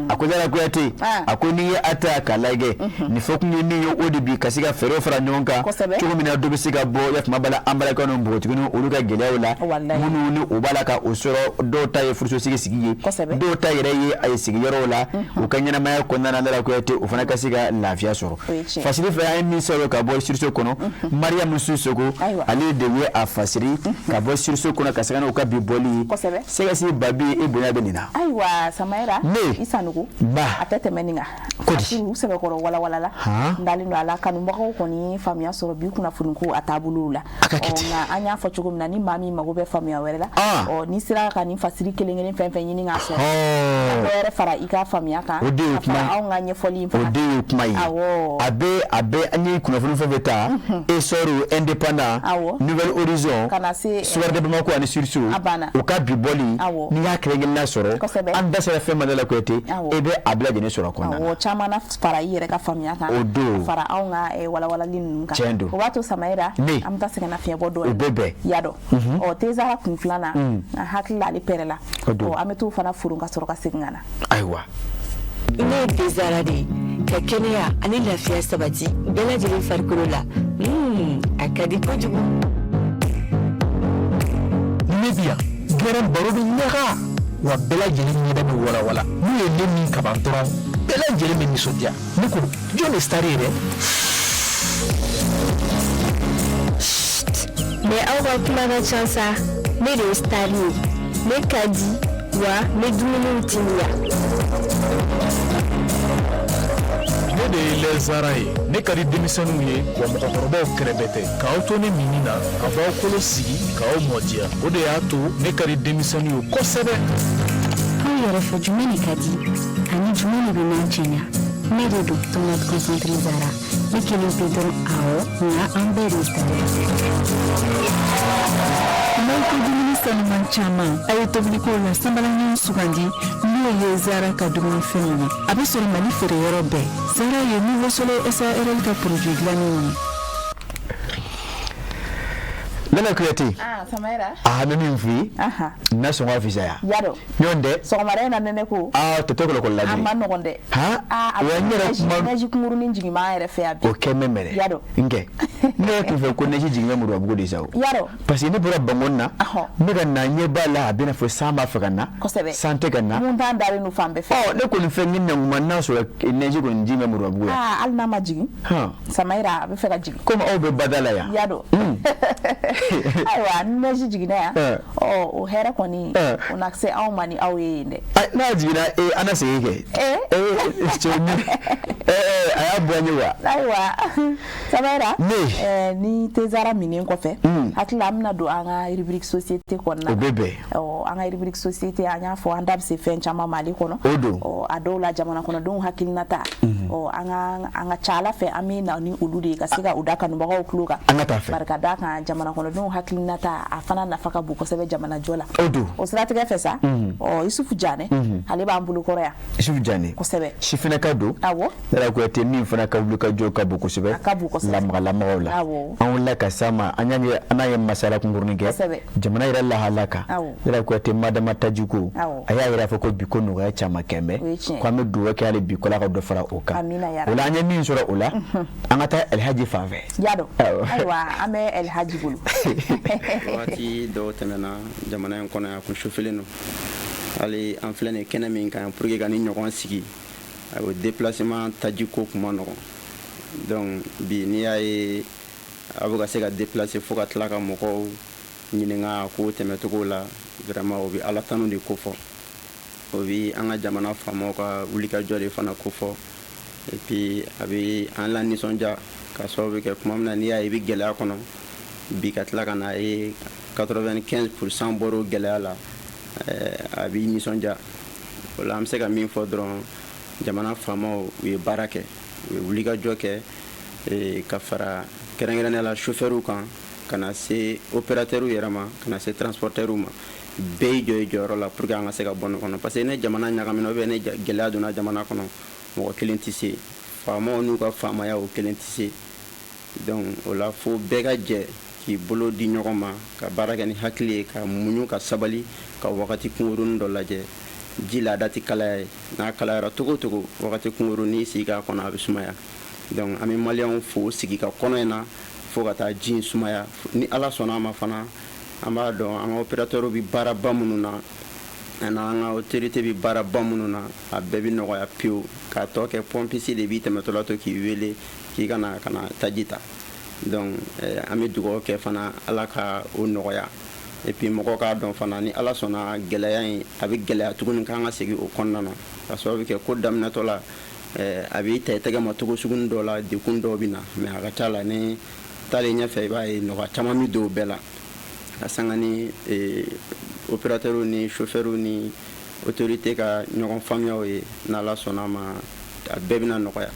S1: A ko Lala Kuyate, a ko n'i ye a ta k'a lajɛ, nin fɔkun ye min ye, o de bi ka se ka fɛɛrɛw fara ɲɔgɔn kan cogo min na dɔ bɛ se ka bɔ ya tuma bala an balakaw ni npogotigininw, olu ka gɛlɛyaw la minnu ni u b'a la ka o sɔrɔ. Dɔw ta ye furuso sigi sigi ye, dɔw ta yɛrɛ ye a ye sigiyɔrɔw la, u ka ɲɛnamaya kɔnɔna na, Lala Kuyate, o fana ka se ka lafiya sɔrɔ. Fasiri fɛ, an ye min sɔrɔ ka bɔ Source kɔnɔ, Mariyamu Sisoko, ale de ye a fasiri ka bɔ Source kɔnɔ ka sanga n'u ka bi bɔli ye. Sɛgɛsi Babi, e bonya bɛ nin na.
S2: Ayiwa Samayira.
S1: Ne
S2: i Sanogo.
S1: Ba.
S2: A tɛ tɛmɛ nin kan.
S1: Kodi.
S2: U sɛbɛkɔrɔ walawalala. N dalen don a la, kanubagaw kɔni ye faamuya sɔrɔ bi kunnafoni ko a taabolow la.
S1: A ka kɛ ten.
S2: Nka an y'a fɔ cogo min na, ni maa min mago bɛ faamuya wɛrɛ la, ɔ n'i sera ka nin fasiri kelen kelen fɛn fɛn ɲini k'a sɔrɔ, ka dɔ wɛrɛ fara i ka faamuya kan,
S1: O de ye
S2: ka fara
S1: kuma.
S2: anw ka ɲɛfɔli in
S1: O
S2: fana.
S1: de ye kuma ye. A bɛ an ye kunnafoni fɛn fɛn ta, Essor, Indépendant, Nouvel Horizon,
S2: Ka na se
S1: Soir de Bamako ani Source,
S2: A banna.
S1: u ka bi bɔli, n'i y'a kelen kelenna sɔrɔ, an da sera fɛn ma, Lala Kuyate, e bɛ a bɛɛ lajɛlen sɔrɔ a kɔnɔna na.
S2: Awɔ, caman na fara i yɛrɛ ka faamuya kan.
S1: O don.
S2: Ka fara anw ka walawalali ninnu kan.
S1: Tiɲɛ don.
S2: O b'a to Samayira,
S1: Ne.
S2: an bɛ taa sɛgɛnnafiɲɛbɔ dɔɔnin.
S1: O bɛ bɛn.
S2: Y'a dɔn. Ɔ Tezara kun filanan, an hakili la ale pɛrɛla.
S1: O don.
S2: Ɔ an bɛ t'o fana foron ka sɔrɔ ka segin ka na.
S1: Ayiwa.
S6: Ne ye Tezara de ye, ka kɛnɛya ani lafiya sabati bɛɛ lajɛlen farikolo la. A ka di kojugu.
S7: Ne bi yan gɛrɛn baro bɛ ɲaga wa, bɛɛ lajɛlen ɲɛda bɛ walawala. N'u ye ne min kaban dɔrɔn, bɛɛ lajɛlen bɛ nisɔndiya. Ne ko jɔn de star ye dɛ?
S6: Mais aw ka kuma ka ca sa. Ne de ye star ye, ne ka di wa n bɛ dumuniw timiya.
S7: Ne de ye lɛzara ye. Ne ka di denmisɛnninw ye wa mɔgɔkɔrɔbaw kɛrɛbɛ tɛ. K'aw to ne minni na, a b'aw kolo sigi k'aw mɔdiya. O de y'a to ne ka di denmisɛnninw ye kosɛbɛ.
S6: Aw yɛrɛ fɛ, jumɛn de ka di ani jumɛn de bɛ nan cɛɲa? Ne de don, tomate concentré Zara. Ne kelen pe dɔrɔn? Awɔ, nka an bɛɛ de ye star ye.
S8: N'aw ko dumuni sanuman caman, a ye tobiliko la sanbalaɲɔgɔn sugandi, n'o ye Zara ka dumunifɛnw ye. A bɛ sɔrɔ Mali feereyɔrɔ bɛɛ. Zara ye Nouveau Soleil SARL ka produit dilannenw ye.
S1: Lala Kuyate.
S2: Ah Samayira.
S1: A bɛ min f'i ye, na sɔngɔ fisaya.
S2: Y'a dɔn.
S1: Ɲɔgɔn tɛ.
S2: Sɔgɔmada in na nɛnɛ ko.
S1: Aa, tɔ tɛ kɔlɔkɔlɔ la.
S2: A ma nɔgɔn dɛ.
S1: Han.
S2: Aa, a
S1: Wa n yɛrɛ kuma.
S2: Neige kunkurunin jigin b'an yɛrɛ fɛ yan bi.
S1: O kɛ mɛ mɛnɛ.
S2: Y'a dɔn.
S1: N kɛ. Ne yɛrɛ tun fɛ ko neige jigin bɛ Moribabugu de sa o.
S2: Y'a dɔn.
S1: Parce que ne bɔra Bankoni na. N bɛ ka na, ɲɛ b'a la, a bɛna fɔ san b'a fɛ ka na. San tɛ ka na.
S2: Mun t'an dalen don fan bɛɛ fɛ.
S1: Ɔ ne kɔni fɛ ni nanguma n'a sɔrɔ neige kɔni jigin bɛ Moribabugu yan.
S2: Aa, hali n'a ma jigin. Samayira, a bɛ fɛ ka jigin.
S1: Komi aw bɛ bada la yan.
S2: Y'a dɔn. Ayiwa, ni neige jiginna yan, ɔ o hɛrɛ kɔni, o na se anw ma ni aw ye yen dɛ.
S1: N'a jiginna, an na segin kɛ. Cɛ. A y'a bɔ an ye wa.
S2: Ayiwa Samayira, ni thé Zara minnen kɔfɛ, hakili la an bɛna don an ka rubrique société kɔnɔna na.
S1: O bɛ bɛn.
S2: Ɔ, an ka rubrique société, an y'a fɔ, an da bɛ se fɛn caman ma ale kɔnɔ.
S1: O don.
S2: Ɔ, a dɔw la jamana kɔnɔdenw hakilinata. Ɔ, an ka ca Ala fɛ, an bɛ na ni olu de ye ka se ka o da kanubagaw tulo kan.
S1: An ka taa fɛ.
S2: Bari ka d'a kan, jamana kɔnɔdenw hakilinata, a fana nafa ka bon kosɛbɛ jamanajɔ la.
S1: O don.
S2: O siratigɛ fɛ sa, ɔ, Isufu Janɛ, ale b'an bolo kɔrɔ yan.
S1: Isufu Janɛ.
S2: Kosɛbɛ.
S1: Sifinnaka don.
S2: Awɔ.
S1: Yàrá Kuyate min fana ka wulikajɔ ka bon kosɛbɛ.
S2: A ka bon kosɛbɛ.
S1: Lamaga-lamagaw la.
S2: Awɔ.
S1: An wulila ka s'a ma, an y'a ye, an n'a ye masala kunkurunin kɛ.
S2: Kosɛbɛ.
S1: Jamana yɛrɛ lahala kan.
S2: Awɔ.
S1: Yàrá Kuyate madama tajiko.
S2: Awɔ.
S1: A y'a yira fɔ ko bi ko nɔgɔya caman kɛn bɛ.
S2: O ye tiɲɛ ye.
S1: Ko an bɛ dugawu kɛ hali bi ko Ala ka dɔ fara o kan.
S2: Amina yarabi.
S1: O la an ye min sɔrɔ o la, an ka taa Elhaji fan fɛ.
S2: Y'a dɔn.
S1: Awɔ.
S2: Ayiwa, an bɛ Elhaji bolo.
S9: Waati dɔw tɛmɛna jamana in kɔnɔ yan, kun sufelen don. Hali an filɛ nin kɛnɛ min kan, pour que ka ni ɲɔgɔn sigi, o déplacement tajiko kun ma nɔgɔn. Donc bi, n'i y'a ye a bɛ ka se ka déplacer fo ka tila ka mɔgɔw ɲininka ko tɛmɛcogo la, vraiment o bɛ Ala tanu de kofɔ, o bɛ an ka jamana faamaw ka wulikajɔ de fana kofɔ. Et puis a bɛ an la nisɔndiya ka sababu kɛ tuma min na, n'i y'a ye i bɛ gɛlɛya kɔnɔ bi, ka tila ka n'a ye 95% bɔr'o gɛlɛya la, a b'i nisɔndiya. O la an bɛ se ka min fɔ dɔrɔn, jamana faamaw, u ye baara kɛ, u ye wulikajɔ kɛ ka fara kɛrɛnkɛrɛnnenya la chauffeurs kan, ka na se opérateurs yɛrɛ ma, ka na se transporteurs ma. Bɛɛ y'i jɔ i jɔyɔrɔ la pour que an ka se ka bɔ nin kɔnɔ, parce que ne jamana ɲagamina ou bien ne gɛlɛya donna jamana kɔnɔ, mɔgɔ kelen tɛ se, faamaw n'u ka faamaya, o kelen tɛ se. Donc o la fo bɛɛ ka jɛ k'i bolo di ɲɔgɔn ma, ka baara kɛ ni hakili ye, ka muɲu, ka sabali, ka wagati kunkurunin dɔ lajɛ. Ji laada tɛ kalaya ye, n'a kalayara cogo o cogo, wagati kunkurun n'i sigi k'a kɔnɔ, a bɛ sumaya. Donc an bɛ maliyɛnw fo sigi ka kɔnɔ in na fo ka taa ji in sumaya. Ni Ala sɔnna a ma fana, an b'a dɔn an ka opérateurs bɛ baaraba minnu na ani an ka autorité bɛ baaraba minnu na, a bɛɛ bɛ nɔgɔya pewu. K'a tɔ kɛ, pompiste de b'i tɛmɛtɔla to k'i wele k'i ka na ka na taji ta. Donc an bɛ dugawu kɛ fana, Ala ka o nɔgɔya. Et puis mɔgɔw k'a dɔn fana, ni Ala sɔnna, gɛlɛya in a bɛ gɛlɛya tuguni k'an ka segin o kɔnɔna na, ka sababu kɛ ko daminɛtɔ la, a b'i ta i tɛgɛ ma cogo sugunin dɔ la, degun dɔw bɛ na, mais a ka ca la, ni taalen ɲɛfɛ, i b'a ye nɔgɔya caman bɛ don o bɛɛ la, ka sanga ni opérateurs ni chauffeurs ni autorité ka ɲɔgɔn faamuyaw ye. N'Ala sɔnna a ma, a bɛɛ bɛna nɔgɔya.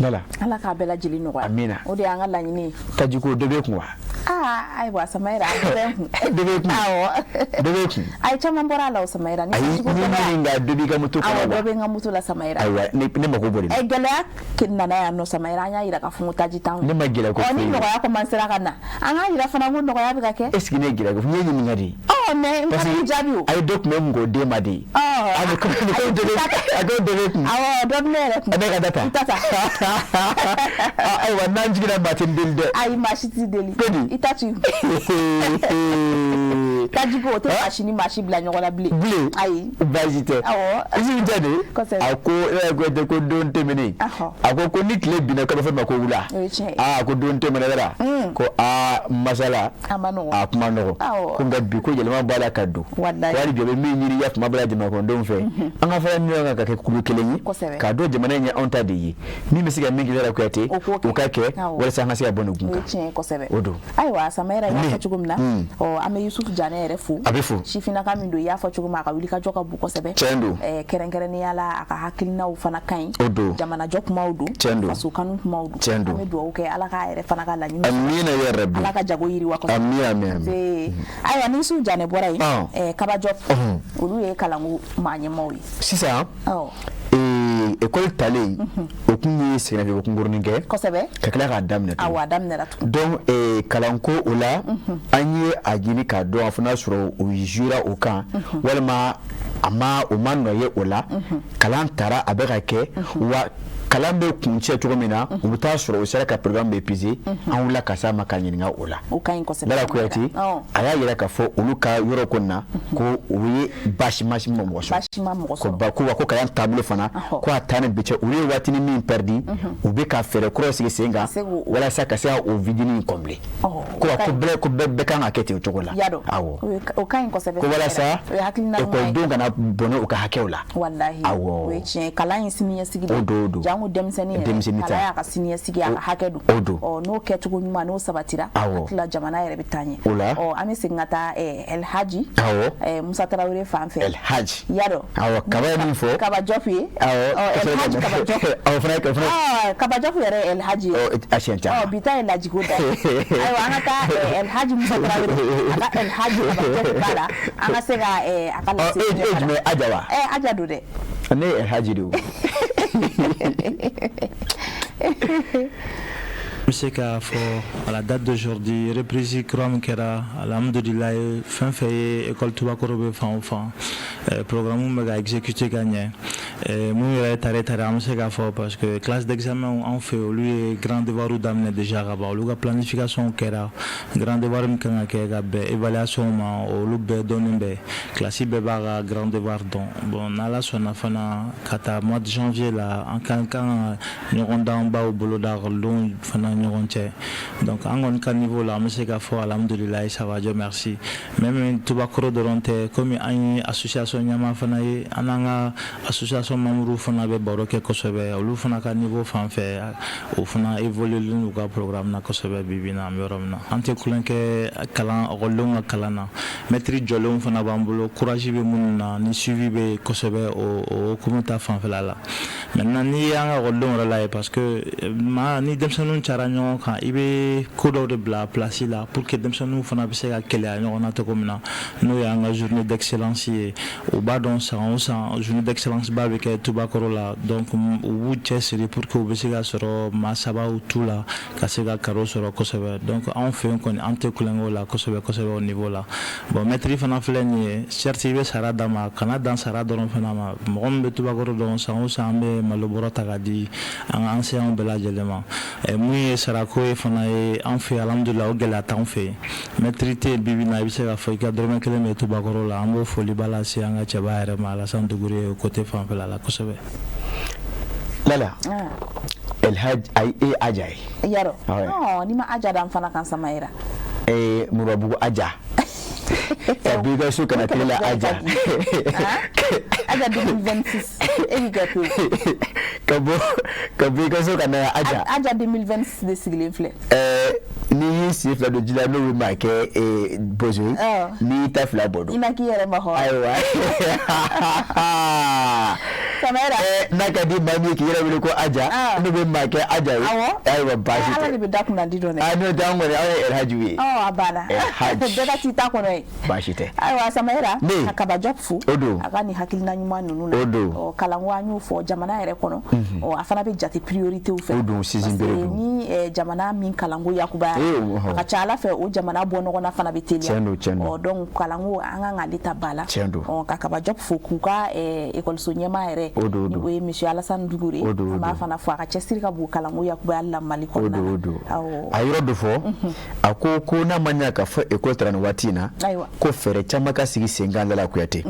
S1: Lala.
S2: Ala k'a bɛɛ lajɛlen nɔgɔya.
S1: Amina.
S2: O de y'an ka laɲini ye.
S1: Tajiko dɔ bɛ kun wa?
S2: Aa, ayiwa Samayira, a dɔ bɛ n kun.
S1: Dɔ bɛ kun.
S2: Awɔ.
S1: Dɔ bɛ kun.
S2: Ayi, caman bɔra a la o, Samayira. Ni
S1: Ayi,
S2: tajiko
S1: ni
S2: gɛlɛya.
S1: min nka dɔ b'i ka moto kɔnɔ
S2: Awɔ,
S1: wa?
S2: dɔ bɛ n ka moto la, Samayira.
S1: Ayiwa, ne mako b'o de la.
S2: Ɛ, gɛlɛya nana yan nɔ, Samayira, an y'a yira k'a fɔ ko taji t'an kun.
S1: Ne ma gɛlɛya ko
S2: Ɔ, ni
S1: foyi ye.
S2: nɔgɔya commencera ka na, an k'a yira fana ko nɔgɔya bɛ ka kɛ.
S1: Est ce que ne ye gɛlɛya ko n ye ɲininka de.
S2: Ɔ, mais n
S1: Parce
S2: fana
S1: que
S2: y'i jaabi o.
S1: a ye dɔ tun bɛ n k'o d'e ma de.
S2: Ɔ,
S1: A bɛ komi dɔ bɛ, a ko dɔ bɛ kun.
S2: Awɔ, dɔ bɛ ne yɛrɛ kun.
S1: Ne ka da ta.
S2: N ta ta.
S1: Ayiwa, n'an jiginna, maa tɛ n deli dɛ.
S2: Ayi, maa si t'i deli.
S1: Kodi.
S2: I ta to yen. Tajiko o tɛ maa si ni maa si bila ɲɔgɔn na bilen.
S1: Bilen.
S2: Ayi.
S1: Baasi tɛ.
S2: Awɔ.
S1: Isufu tɛ de.
S2: Kosɛbɛ.
S1: A ko e yɛrɛ ko tɛ ko don tɛmɛnen. A ko ko ni tile binna, k'a bɛ fɔ ma ko wula.
S2: O ye tiɲɛ ye.
S1: Aa, ko don tɛmɛnen yɛrɛ. Ko aa, masala.
S2: A ma nɔgɔn.
S1: A kuma nɔgɔ.
S2: Awɔ.
S1: Ko nka bi ko yɛlɛma b'a la ka don.
S2: Walayi.
S1: Ko hali bi a bɛ min ɲini ya tuma bɛɛ la jamana kɔnɔdenw fɛ. An ka fara ɲɔgɔn kan ka kɛ kulu kelen ye.
S2: Kosɛbɛ.
S1: K'a dɔn jamana in ye anw ta de ye. Min bɛ se ka min kɛ yɛrɛ Kuyate.
S2: O k'o kɛ.
S1: O ka kɛ
S2: Awɔ.
S1: walasa an ka se ka bɔ nin gun
S2: O ye
S1: kan.
S2: tiɲɛ ye kosɛbɛ.
S1: O don.
S2: Ayiwa Samayira, i y'a
S1: Ne.
S2: fɔ cogo min na, ɔ, an bɛ Yusufu Janɛ yɛrɛ fo.
S1: A bɛ fo.
S2: Sifinnaka min don, i y'a fɔ cogo min, a ka wulikajɔ ka bon kosɛbɛ.
S1: Tiɲɛ don.
S2: Kɛrɛnkɛrɛnnenya la, a ka hakilinaw fana ka ɲi.
S1: O don.
S2: Jamanajɔ kumaw don.
S1: Tiɲɛ don.
S2: Faso kanu kumaw don.
S1: Tiɲɛ don.
S2: An bɛ dugawu kɛ, Ala k'a yɛrɛ fana ka laɲini.
S1: Amina ya rabi.
S2: Ala ka jago yiriwa kosɛbɛ.
S1: Ami ami ami.
S2: Ee, ayiwa, ni Yusufu Janɛ bɔra yen, Kabajɔ,
S1: Ɔhɔn.
S2: olu ye kalanko maa ɲɛmaaw ye.
S1: Sisan.
S2: Awɔ.
S1: École talen, o kun ye sɛgɛnnafiɲɛbɔ kunkurunin kɛ.
S2: Kosɛbɛ.
S1: Ka tila k'a daminɛ tugun.
S2: Awɔ, a daminɛra tugun.
S1: Donc kalanko o la, an ye a ɲini k'a dɔn a fana sɔrɔ o jouera o kan, walima a ma o ma nɔ ye o la. Kalan taara, a bɛ ka kɛ wa? Kalan bɛ kuncɛ cogo min na, u bɛ taa sɔrɔ u sera ka programme bɛ épuiser. An wulila ka s'a ma ka ɲininka o la.
S2: O ka ɲi kosɛbɛ.
S1: Lala Kuyate, a y'a yira k'a fɔ olu ka yɔrɔ ko na, ko u ye baasi ma mɔgɔ sɔrɔ.
S2: Baasi ma mɔgɔ
S1: sɔrɔ. Ko wa ko kalan taabolo fana, ko a taa ni bi cɛ, olu ye waatinin min perdu, u bɛ ka fɛɛrɛ kuraw sigi sen kan walasa ka se ka o vide in combler. Ko wa ko bɛɛ ko bɛɛ kan ka kɛ ten o cogo la.
S2: Awɔ, o ka ɲi kosɛbɛ.
S1: Ko walasa ekɔlidenw kana bɔnɛ u ka hakɛw la.
S2: Walahi,
S1: awɔ,
S2: o ye tiɲɛ ye. Kalan ye siniɲɛsigi de ye.
S1: O don, o don.
S2: Jango denmisɛnnin yɛrɛ, kalan y'a ka siniɲɛsigi, a ka hakɛ don.
S1: O don.
S2: Ɔ, n'o kɛcogo ɲuman n'o sabatira,
S1: awɔ,
S2: hakili la jamana yɛrɛ bɛ taa ɲɛ.
S1: O la,
S2: ɔ, an bɛ segin ka taa Elhaji,
S1: awɔ,
S2: Musa Tarawele fan fɛ.
S1: Elhaji.
S2: Y'a dɔn.
S1: Awɔ, Kaba ye min fɔ.
S2: Kaba Jɔpu ye.
S1: Awɔ.
S2: Elhaji Kaba Jɔpu.
S1: Awɔ, fana o fana.
S2: Kaba Jɔpu yɛrɛ ye Elhaji ye.
S1: Ɔ, a siɲɛ caman.
S2: Ɔ, bi ta ye lajiko da ye. Ayiwa, an ka taa Elhaji Musa Tarawele, a ka Elhaji Kaba Jɔpu ba la, an ka se ka a ka laseli.
S1: E ye jumɛn, Aja wa?
S2: Aja don dɛ.
S1: Ne ye Elhaji de ye o.
S10: N bɛ se k'a fɔ à la date d'aujourd'hui, reprise kura min kɛra, alhamdulilayi, fɛn fɛn ye école Tubakɔrɔ bɛ fan o fan, programme bɛ ka exécuter ka ɲɛ. Mun yɛrɛ ye tare tare, an bɛ se k'a fɔ parce que classe d'examen anw fɛ, olu ye grand devoir daminɛ déjà ka ban. Olu ka planification kɛra, grand devoir min kan ka kɛ ka bɛn évaluation ma, olu bɛɛ dɔnnen bɛ, classe bɛɛ b'a ka grand devoir dɔn. Bon, n'Ala sɔnna fana, ka taa mois de janvier la, an kan ka ɲɔgɔndanbaw boloda ekɔlidenw fana ɲɔgɔn cɛ. Donc an kɔni ka niveau la, an bɛ se k'a fɔ alhamdulilayi, ça va, Dieu merci. Même Tubakɔrɔ dɔrɔn tɛ, komi an ye association ɲɛmaa fana ye, an n'an ka association membre fana bɛ baro kɛ kosɛbɛ. Olu fana ka niveau fan fɛ, o fana évolué n'u ka programme na kosɛbɛ. Bi bi in na, an bɛ yɔrɔ min na, an tɛ tulonkɛ kɛ kalan, ekɔlidenw ka kalan na. Maître jɔlenw fana b'an bolo, courage bɛ minnu na, ni suivi bɛ kosɛbɛ o hukumu ta fanfɛla la. Maintenant, n'i y'an ka ekɔlidenw yɛrɛ lajɛ, parce que maa ni denmisɛnninw cayara ɲɔgɔn kan, i bɛ ko dɔw de bila place la pour que denmisɛnninw fana bɛ se ka keleya ɲɔgɔn na cogo min na, n'o y'an ka journée d'excellence ye. U b'a dɔn, san o san, journée d'excellence ba bɛ kɛ Tubakɔrɔ la. Donc u b'u cɛ siri pour que u bɛ se ka sɔrɔ maa sabaw tu la ka se ka cadeau sɔrɔ kosɛbɛ. Donc anw fɛ yen kɔni, an tɛ tulonkɛ o la kosɛbɛ kosɛbɛ o niveau la. Bon, maître fana filɛ nin ye, certes i bɛ sara d'a ma, kana dan sara dɔrɔn fana ma. Mɔgɔ min bɛ Tubakɔrɔ dɔn, san o san an bɛ malo bɔrɔ ta ka di an ka enseignants bɛɛ lajɛlen ma. Mun ye sarako ye fana ye an fɛ, alhamdulilah, o gɛlɛya t'anw fɛ yen. Maître tɛ yen bi bi in na, i bɛ se k'a fɔ i ka dɔrɔmɛ kelen bɛ Tubakɔrɔ la. An b'o foliba lase an ka cɛba yɛrɛ ma, Alassane Dugure, o côté fanfɛla la kosɛbɛ.
S1: Lala, Elhaji, ayi, e Aja ye.
S2: Yarɔ. N'i ma Aja da n fana kan, Samayira.
S1: Murabugu Aja. Ka b'i ka so kana tele la Aja.
S2: Aja 2026, e b'i kɛ pewu.
S1: Ka bɔ i ka so ka na Aja.
S2: Aja 2026 de sigilen filɛ.
S1: N'i y'i sen fila don ji la, n'o bɛ maa kɛ bozo ye, n'i y'i ta fila bɔ don.
S2: I ma k'i yɛrɛ ma hɔrɔn.
S1: Ayiwa.
S2: Samayira.
S1: N'a ka di maa min ye k'i yɛrɛ wele ko Aja, n'o bɛ maa kɛ Aja ye.
S2: Awɔ.
S1: Ayiwa, baasi tɛ.
S2: Ala de bɛ da kunnandi dɔn dɛ.
S1: N'o tɛ, an kɔni, anw ye Elhajiw ye.
S2: Ɔ, a banna.
S1: Elhaji.
S2: Bɛɛ ka t'i ta kɔnɔ ye.
S1: Baasi tɛ.
S2: Ayiwa, Samayira.
S1: Ne.
S2: Ka Kaba Jɔp fo.
S1: O don.
S2: A ka nin hakilina ɲuman ninnu na.
S1: O don.
S2: Ɔ, kalanko, an y'o fɔ jamana yɛrɛ kɔnɔ. Ɔ, a fana bɛ jate priorité fɛ.
S1: O don, sinsin bere don.
S2: Parce que ni jamana min kalanko yakubaya, a ka ca Ala fɛ, o jamana bɔ ɲɔgɔn na fana bɛ teliya.
S1: Tiɲɛ don, tiɲɛ don.
S2: Ɔ, donc kalanko, an kan k'ale ta ba la.
S1: Tiɲɛ don.
S2: Ɔ, ka Kaba Jɔp fo k'u ka ekɔliso ɲɛmaa yɛrɛ.
S1: O don, o don.
S2: O ye monsieur Alassane Dugure.
S1: O don, o don.
S2: An b'a fana fo, a ka cɛsiri ka bon kalanko yakubayali la Mali kɔnɔna na.
S1: O don, o don.
S2: Awɔ.
S1: A yɔrɔ dɔ fɔ, a ko n'a ma ɲɛ k'a fɔ ekɔli taara nin waati in na, ko fɛɛrɛ caman ka sigi sen kan Lala Kuyate,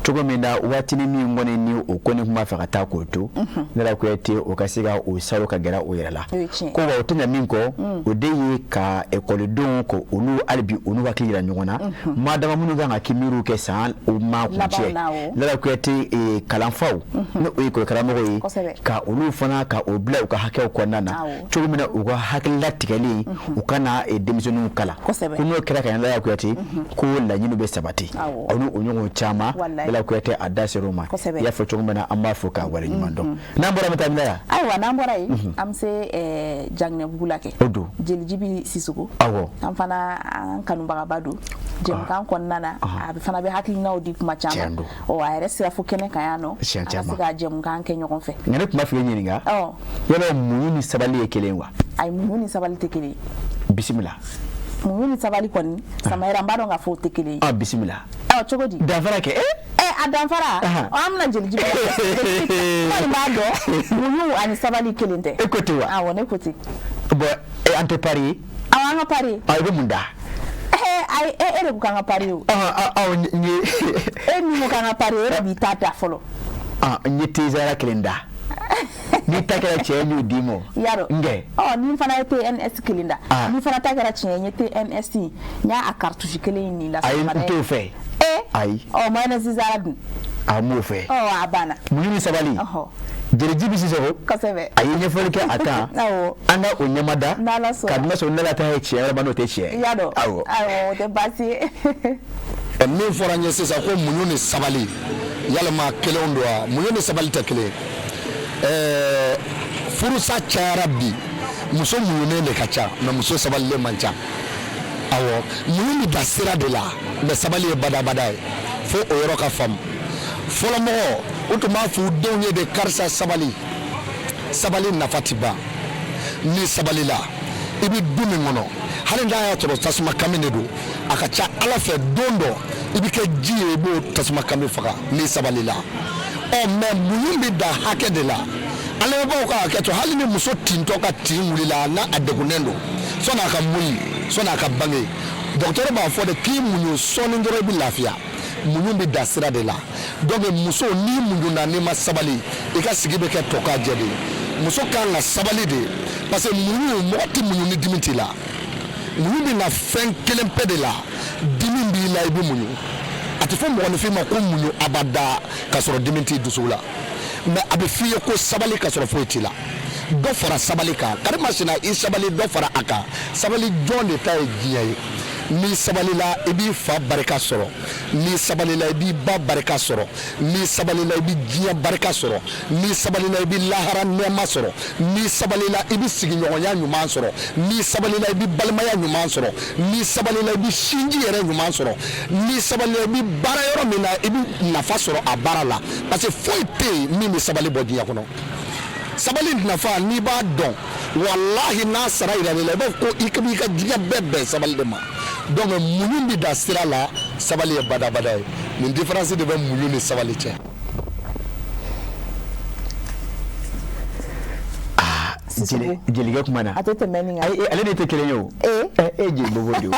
S1: cogo min na waatinin min kɔni ni o kɔni tun b'a fɛ ka taa k'o to, Lala Kuyate, o ka se ka o saro ka gɛrɛ o yɛrɛ la. Ko wa o tɛ ɲɛ min kɔ, o de ye ka ekɔlidenw ko olu hali bi olu hakili yira ɲɔgɔn na, maa dama minnu kan ka kimiiriw kɛ san o ma kuncɛ, Lala Kuyate, kalanfaw, ni o ye ekɔli karamɔgɔ ye, ka olu fana ka o bila u ka hakɛw kɔnɔna na, cogo min na u ka hakilila tigɛlen u kana denmisɛnninw kalan. Ko n'o kɛra ka ɲɛ, Lala Kuyate, ko laɲini bɛ sabati. Aw ni o ɲɔgɔn caman, Lala Kuyate a da ser'o ma. I y'a fɔ cogo min na, an b'a fɔ k'a waleɲuman dɔn. N'an bɔra, bɛ taa min yan.
S2: Ayiwa, n'an bɔra yen, an bɛ se Jaginɛbugu la kɛ.
S1: O don.
S2: Jelijibi Sisoko.
S1: Awɔ.
S2: An fana, an kanubagaba don jɛmukan kɔnɔna na, a fana bɛ hakilinaw di kuma caman. Ɔ, a yɛrɛ sera fo kɛnɛ kan yan nɔ,
S1: an
S2: ka se ka jɛmukan kɛ ɲɔgɔn fɛ.
S1: Nka ne tun b'a fɛ k'i ɲininka, yala muɲu ni sabali ye kelen wa?
S2: Ayi, muɲu ni sabali tɛ kelen ye.
S1: Bisimila.
S2: Muɲu ni sabali kɔni, Samayira, n b'a dɔn k'a fɔ o tɛ kelen ye.
S1: Ah, bisimila.
S2: Ɔ, cogo di?
S1: Danfara kɛ.
S2: A danfara, an bɛna jeli jibi la. Kɔni b'a dɔn muɲu ani sabali kelen tɛ.
S1: E ko ten wa?
S2: Awɔ, ne ko ten.
S1: Bon, an tɛ parier?
S2: Awɔ, an ka parier.
S1: I bɛ mun da?
S2: Ayi, e de ko k'an ka parier o.
S1: Aw n ye.
S2: E min ko k'an ka parier, e de b'i ta da fɔlɔ.
S1: N ye thé Zara kelen da. N'i ta kɛra tiɲɛ ye, n y'o d'i ma.
S2: Yarɔ.
S1: Nkɛ.
S2: Ɔ, ni fana ye TNS kelen da. Ni fana ta kɛra tiɲɛ ye, n ye TNS, n y'a cartouche kelen in nin la.
S1: Ayi, n t'o fɛ. Ayi.
S2: Ɔ, mayonnaise Zara dun?
S1: A m'o fɛ.
S2: Ɔ, a banna.
S1: Muɲu ni sabali. Jeli Jibi Sisɔkɔ.
S2: Kosɛbɛ.
S1: A ye ɲɛfɔli kɛ a kan.
S2: Awɔ.
S1: An ka o ɲɛmada.
S2: N'Ala sɔnna.
S1: Ka dun sɔrɔ n'Ala ta ye tiɲɛ walima n'o tɛ tiɲɛ.
S2: I y'a dɔn.
S1: Awɔ.
S2: Awɔ, o tɛ baasi ye.
S11: Min fɔra n ye sisan ko muɲu ni sabali, yalima kelenw don wa? Muɲu ni sabali tɛ kelen. Furusa cayara bi, muso muɲunen de ka ca, mais muso sabalilen man ca. Awɔ, muɲu bɛ da sira de la, mais sabali ye badabada ye. Fo o yɔrɔ ka faamu. Fɔlɔmɔgɔ, u tun b'a fɔ u denw ye de, karisa sabali, sabali nafa ti ban. N'i sabalila, i bɛ du min kɔnɔ, hali n'a y'a sɔrɔ tasuma kami de don, a ka ca Ala fɛ don dɔ i bɛ kɛ ji ye, i b'o tasuma kami faga n'i sabalila. Ɔ, mais muɲu bɛ dan hakɛ de la. An lamɛnbagaw ka hakɛ to, hali ni muso tintɔ ka tin wulila, n'a a degunnen don, sɔnni a ka muyi, sɔnni a ka bange, dɔgɔtɔrɔ b'a fɔ de k'i muɲu sɔɔni dɔrɔn i bɛ lafiya. Muɲu bɛ dan sira de la. Donc muso, n'i muɲuna, n'i ma sabali, i ka sigi bɛ kɛ tɔ ka jɛ de ye. Muso kan ka sabali de, parce que muɲu, mɔgɔ tɛ muɲu ni dimi t'i la. Muɲu bɛ na fɛn kelen pe de la, dimi b'i la, i bɛ muɲu. A tɛ fɔ mɔgɔninfin ma ko muɲu abada ka sɔrɔ dimi t'i dusu la, mais a bɛ f'i ye ko sabali ka sɔrɔ foyi t'i la. Dɔ fara sabali kan, karimasina i sabali, dɔ fara a kan. Sabali jɔn de ta ye diɲɛ ye. N'i sabalila, i b'i fa barika sɔrɔ. N'i sabalila, i b'i ba barika sɔrɔ. N'i sabalila, i bɛ diɲɛ barika sɔrɔ. N'i sabalila, i bɛ lahara nɛɛma sɔrɔ. N'i sabalila, i bɛ sigiɲɔgɔnya ɲuman sɔrɔ. N'i sabalila, i bɛ balimaya ɲuman sɔrɔ. N'i sabalila, i bɛ sinji yɛrɛ ɲuman sɔrɔ. N'i sabalila, i bɛ baara yɔrɔ min na, i bɛ nafa sɔrɔ a baara la, parce que foyi tɛ yen min bɛ sabali bɔ diɲɛ kɔnɔ. Sabali nafa, n'i b'a dɔn, walahi, n'a sara yira la, i b'a fɔ ko i b'i ka diɲɛ bɛɛ bɛn sabali de ma. Donc muɲu bɛ da sira la, sabali ye badabada ye. Nin différence de bɛ muɲu ni sabali cɛ.
S1: Jelikɛ kuma na
S2: a tɛ tɛmɛ nin kan.
S1: Ayi, ale de tɛ kelen ye o. E jeli bobo de o.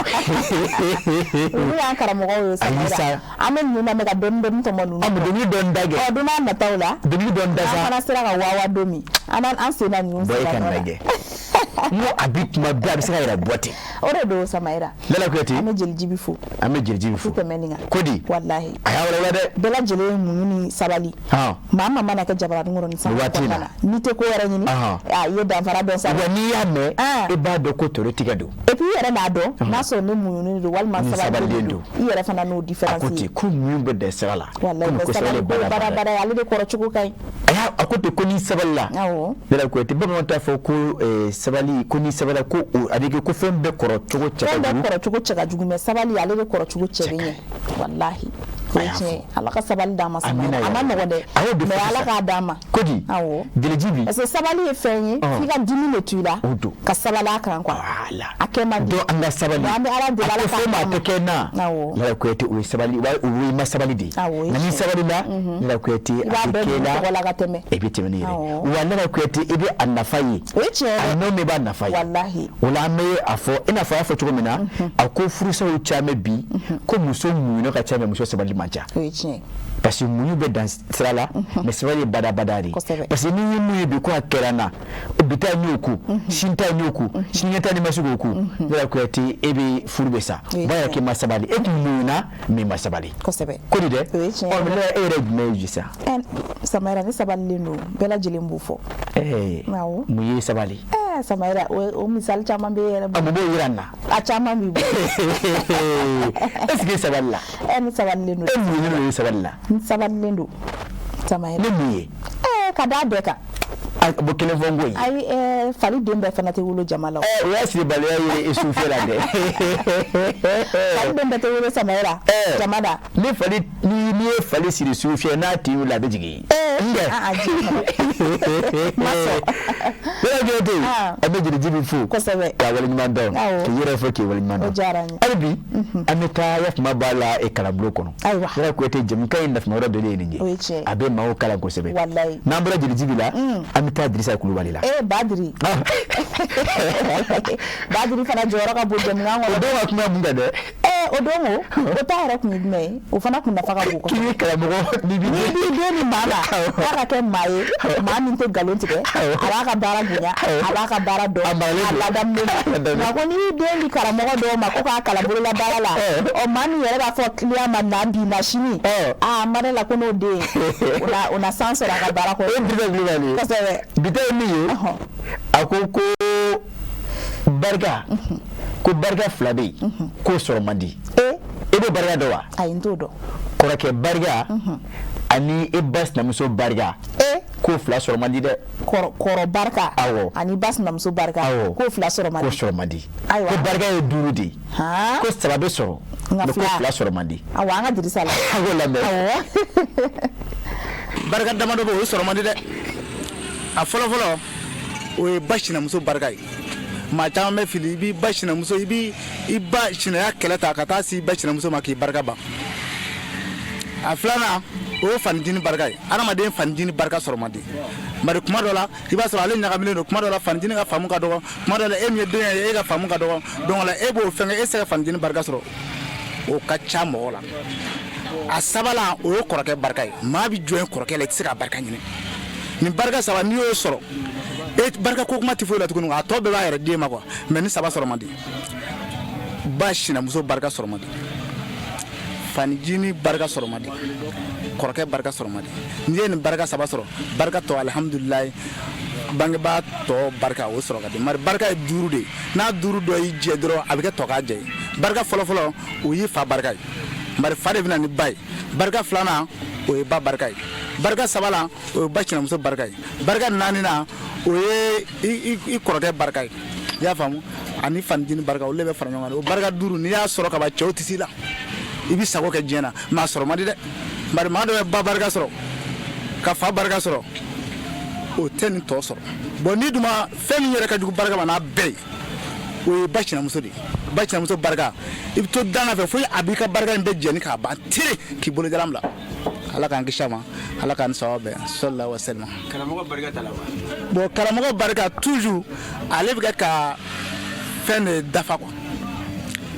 S2: Olu y'an karamɔgɔw ye. Sa an bɛ ninnu lamɛn ka dɔɔni dɔɔni tɔmɔ ninnu.
S1: An bɛ dɔnkili dɔɔni da kɛ.
S2: Ɔ, don n'a nataw la.
S1: Dɔnkili dɔɔni da sa.
S2: N'an fana sera ka wawa don min, an b'an an sen na ninnu.
S1: Bɔ e ka lajɛ. N ko a bi tuma bɛɛ a bɛ se ka yɛrɛ bɔ ten.
S2: O de don, Samayira.
S1: Lala Kuyate.
S2: An bɛ jeli Jibi fo.
S1: An bɛ jeli Jibi fo.
S2: A tɛ tɛmɛ nin kan.
S1: Ko di?
S2: Walahi.
S1: A y'a walawala dɛ.
S2: Bɛɛ lajɛlen ye muɲu ni sabali. Maa maa mana kɛ jabaranin kɔrɔ ni san
S1: waati in na,
S2: n'i tɛ ko wɛrɛ ɲini, a i ye danfara dɔn sa.
S1: Wa n'i y'a mɛn, i b'a dɔn ko toro tigɛ don.
S2: Et puis i yɛrɛ b'a dɔn n'a sɔrɔ ne muɲunen don walima sabalilen don. I yɛrɛ fana n'o différence
S1: ye. A ko ten ko muɲu bɛ dan sira la.
S2: Walahi,
S1: ko
S2: sabali ko badabada ye, ale de kɔrɔ cogo ka ɲi.
S1: A y'a a ko ten ko n'i sabalila.
S2: Awɔ.
S1: Lala Kuyate, bamananw t'a fɔ ko sabali, ko n'i sabalila, ko a bɛ kɛ ko fɛn bɛɛ kɔrɔ cogo cɛ ka jugu.
S2: Fɛn bɛɛ kɔrɔ cogo cɛ ka jugu, mais sabali ale de kɔrɔ cogo cɛ bɛ ɲɛ. Walahi. O ye tiɲɛ ye. Ala ka sabali d'an ma. Sabali a ma nɔgɔn dɛ, mais Ala k'a d'an ma.
S1: Ko di?
S2: Awɔ.
S1: Jeli Jibi.
S2: Parce que sabali ye fɛn ye, f'i ka dimi de to i la.
S1: O don.
S2: Ka sabali a kan quoi.
S1: Voilà.
S2: A kɛ man di.
S1: Donc an ka sabali.
S2: An bɛ Ala deli, Ala k'a d'an ma.
S1: A ko fɛn ma tɛ kɛ n na.
S2: Awɔ.
S1: Lala Kuyate, o ye sabali, o ye ma sabali de ye.
S2: Awɔ.
S1: Nka n'i sabalila, Lala Kuyate, a bɛ kɛ
S2: la. I b'a bɛɛ tɔgɔ la ka tɛmɛ.
S1: E bɛ tɛmɛ n'i yɛrɛ. Wa Lala Kuyate, i bɛ a nafa ye.
S2: O ye tiɲɛ ye.
S1: A nɔ min b'a nafa ye.
S2: Walahi.
S1: O la an bɛ a fɔ, i n'a fɔ a y'a fɔ cogo min na, a ko furusaw caman bi, ko muso muɲu ka ca, mais muso sabali man ca.
S2: O ye tiɲɛ ye.
S1: Parce que muɲu bɛ dan sira la, mais sabali ye badabada de ye. Parce que n'i ye mun ye bi ko a kɛra n na, bi ta n y'o ku, sini ta n y'o ku, sinikɛnɛ ta ni ma se k'o ku, Lala Kuyate, e bɛ furu bɛ sa. O b'a yira k'i ma sabali, e tun muɲuna mais i ma sabali.
S2: Kosɛbɛ.
S1: Ko di dɛ?
S2: O ye tiɲɛ ye.
S1: Ɔ, mais e yɛrɛ ye jumɛn ye sisan?
S2: Samayira, ne sabalilen don, bɛɛ lajɛlen b'o fɔ. Awɔ.
S1: Mun ye sabali?
S2: Samayira, o misali caman bɛ e yɛrɛ bolo.
S1: A mun b'o yira n na?
S2: A caman b'i bolo.
S1: Est ce que e sabalila?
S2: Ne sabalilen don.
S1: E muɲunen don, e sabalila?
S2: N sabalilen don, Samayira.
S1: Ne mun ye?
S2: Ka d'a bɛɛ kan.
S1: Bon, kelen fɔ n ko ye.
S2: Ayi, fali den bɛɛ fana tɛ wolo jama la.
S1: O y'a siribaliya ye e sufɛ la dɛ.
S2: Fali den bɛɛ tɛ wolo, Samayira, jama da.
S1: Ni fali, n'i ye fali siri sufɛ, n'a tin wuli, a bɛ jigin.
S2: A ji ma sɔn.
S1: Yɔrɔ Kuyate, an bɛ Jeli Jibi fo.
S2: Kosɛbɛ.
S1: K'a waleɲuman dɔn.
S2: Awɔ.
S1: K'i yɛrɛ fo k'i waleɲuman dɔn.
S2: O diyara n ye.
S1: Hali bi an bɛ taa yafama b'a la kalanbulon kɔnɔ.
S2: Ayiwa.
S1: Yɔrɔ Kuyate, jɛmukan in nafama yɔrɔ dɔ de ye nin ye.
S2: O ye tiɲɛ ye.
S1: A bɛ maaw kalan kosɛbɛ.
S2: Walayi.
S1: N'an bɔra Jeli Jibi la, an bɛ taa Dirisa Kulubali la.
S2: Ee Badiri. Badiri fana jɔyɔrɔ ka bon jɛmukan kɔnɔ.
S1: O don ka kuma mun kan dɛ?
S2: Ee o don o ta yɛrɛ kun ye jumɛn ye? O fana kun nafa ka bon kosɛbɛ.
S1: K'i bɛ karamɔgɔ n'i b'i
S2: N'i b'i den di maa ma k'a ka kɛ maa ye maa min tɛ nkalon tigɛ, a b'a ka baara bonya, a b'a ka baara dɔn, a ladamunen don. Nka ko n'i y'i den di karamɔgɔ dɔw ma ko k'a kalan bololabaara la, ɔ maa min yɛrɛ b'a fɔ client ma na bi na sini, aa n ma da la ko n'o den o na san sɔrɔ a ka baara kɔnɔ.
S1: O ye Dirisa Kulubali ye.
S2: Kosɛbɛ.
S1: Bi ta ye min ye, a ko ko barika, ko barika fila bɛ yen, k'o sɔrɔ man di. E b'o barika dɔn wa?
S2: Ayi, n t'o dɔn.
S1: Kɔrɔkɛ barika ani e ba sinamuso barika, k'o fila sɔrɔ man di dɛ.
S2: Kɔrɔ barika.
S1: Awɔ.
S2: Ani ba sinamuso barika.
S1: Awɔ.
S2: K'o fila sɔrɔ man di.
S1: K'o sɔrɔ man di.
S2: Ayiwa.
S1: Ko barika ye duuru de ye.
S2: Han.
S1: Ko saba bɛ sɔrɔ.
S2: Nka
S1: mais ko
S2: fila.
S1: fila sɔrɔ man di.
S2: Awɔ, an ka Dirisa la.
S1: An k'o lamɛn.
S2: Awɔ.
S12: Barika damadɔ bɛ yen, o sɔrɔ man di dɛ. A fɔlɔfɔlɔ, o ye ba sinamuso barika ye. Maa caman bɛ fili, i b'i ba sinamuso, i b'i i ba sinaya kɛlɛ ta ka taa se i ba sinamuso ma k'i barika ban. A filanan, o ye fanijini barika ye. Adamaden fanijini barika sɔrɔ man di, bari kuma dɔ la i b'a sɔrɔ ale ɲagaminen don, kuma dɔ la fanijini ka faamu ka dɔgɔ, kuma dɔ la e min ye den ye, e ka faamu ka dɔgɔ. Donc la e b'o fɛn kɛ, e tɛ se ka fanijini barika sɔrɔ, o ka ca mɔgɔ la. A sabanan, o ye kɔrɔkɛ barika ye. Maa bɛ jɔn kɔrɔkɛ la, i tɛ se ka barika ɲini. Nin barika saba, n'i y'o sɔrɔ, e barika ko kuma tɛ foyi la tuguni, a tɔ bɛɛ b'a yɛrɛ den ma quoi. Mais ni saba sɔrɔ man di: ba sinamuso barika sɔrɔ man di, fanijini barika sɔrɔ man di, kɔrɔkɛ barika sɔrɔ man di. N'i ye nin barika saba sɔrɔ, barika tɔ, alihamudulilayi, bangebaa tɔ barika, o sɔrɔ ka di. Mari barika ye duuru de ye, n'a duuru dɔ y'i jɛ dɔrɔn, a bɛ kɛ tɔ k'a jɛ ye. Barika fɔlɔfɔlɔ, o y'i fa barika ye, bari fa de bɛ na ni ba ye. Barika filanan, o ye ba barika ye. Barika sabanan, o ye ba sinamuso barika ye. Barika naaninan, o ye i kɔrɔkɛ barika ye. I y'a faamu? Ani fanijini barika, olu de bɛ fara ɲɔgɔn kan. O barika duuru, n'i y'a sɔrɔ ka ban, cɛw tɛ s'i la, i bɛ sago kɛ diɲɛ na. Mais a sɔrɔ man di dɛ, bari maa dɔ bɛ ba barika sɔrɔ ka fa barika sɔrɔ, o tɛ nin tɔ sɔrɔ. Bon, n'i dun ma fɛn min yɛrɛ ka jugu barika ma n'a bɛɛ ye, o ye ba sinamuso de ye. Ba sinamuso barika, i bɛ to danna fɛ fo a b'i ka barika in bɛɛ jɛni k'a ban tere k'i bolojalan bila. Ala k'an kisi a ma, Ala k'an sababu bɛn, sallallahu alaihi wasallam.
S9: Karamɔgɔ barika t'a la wa?
S12: Bon, karamɔgɔ barika toujours, ale bɛ kɛ ka fɛn de dafa quoi.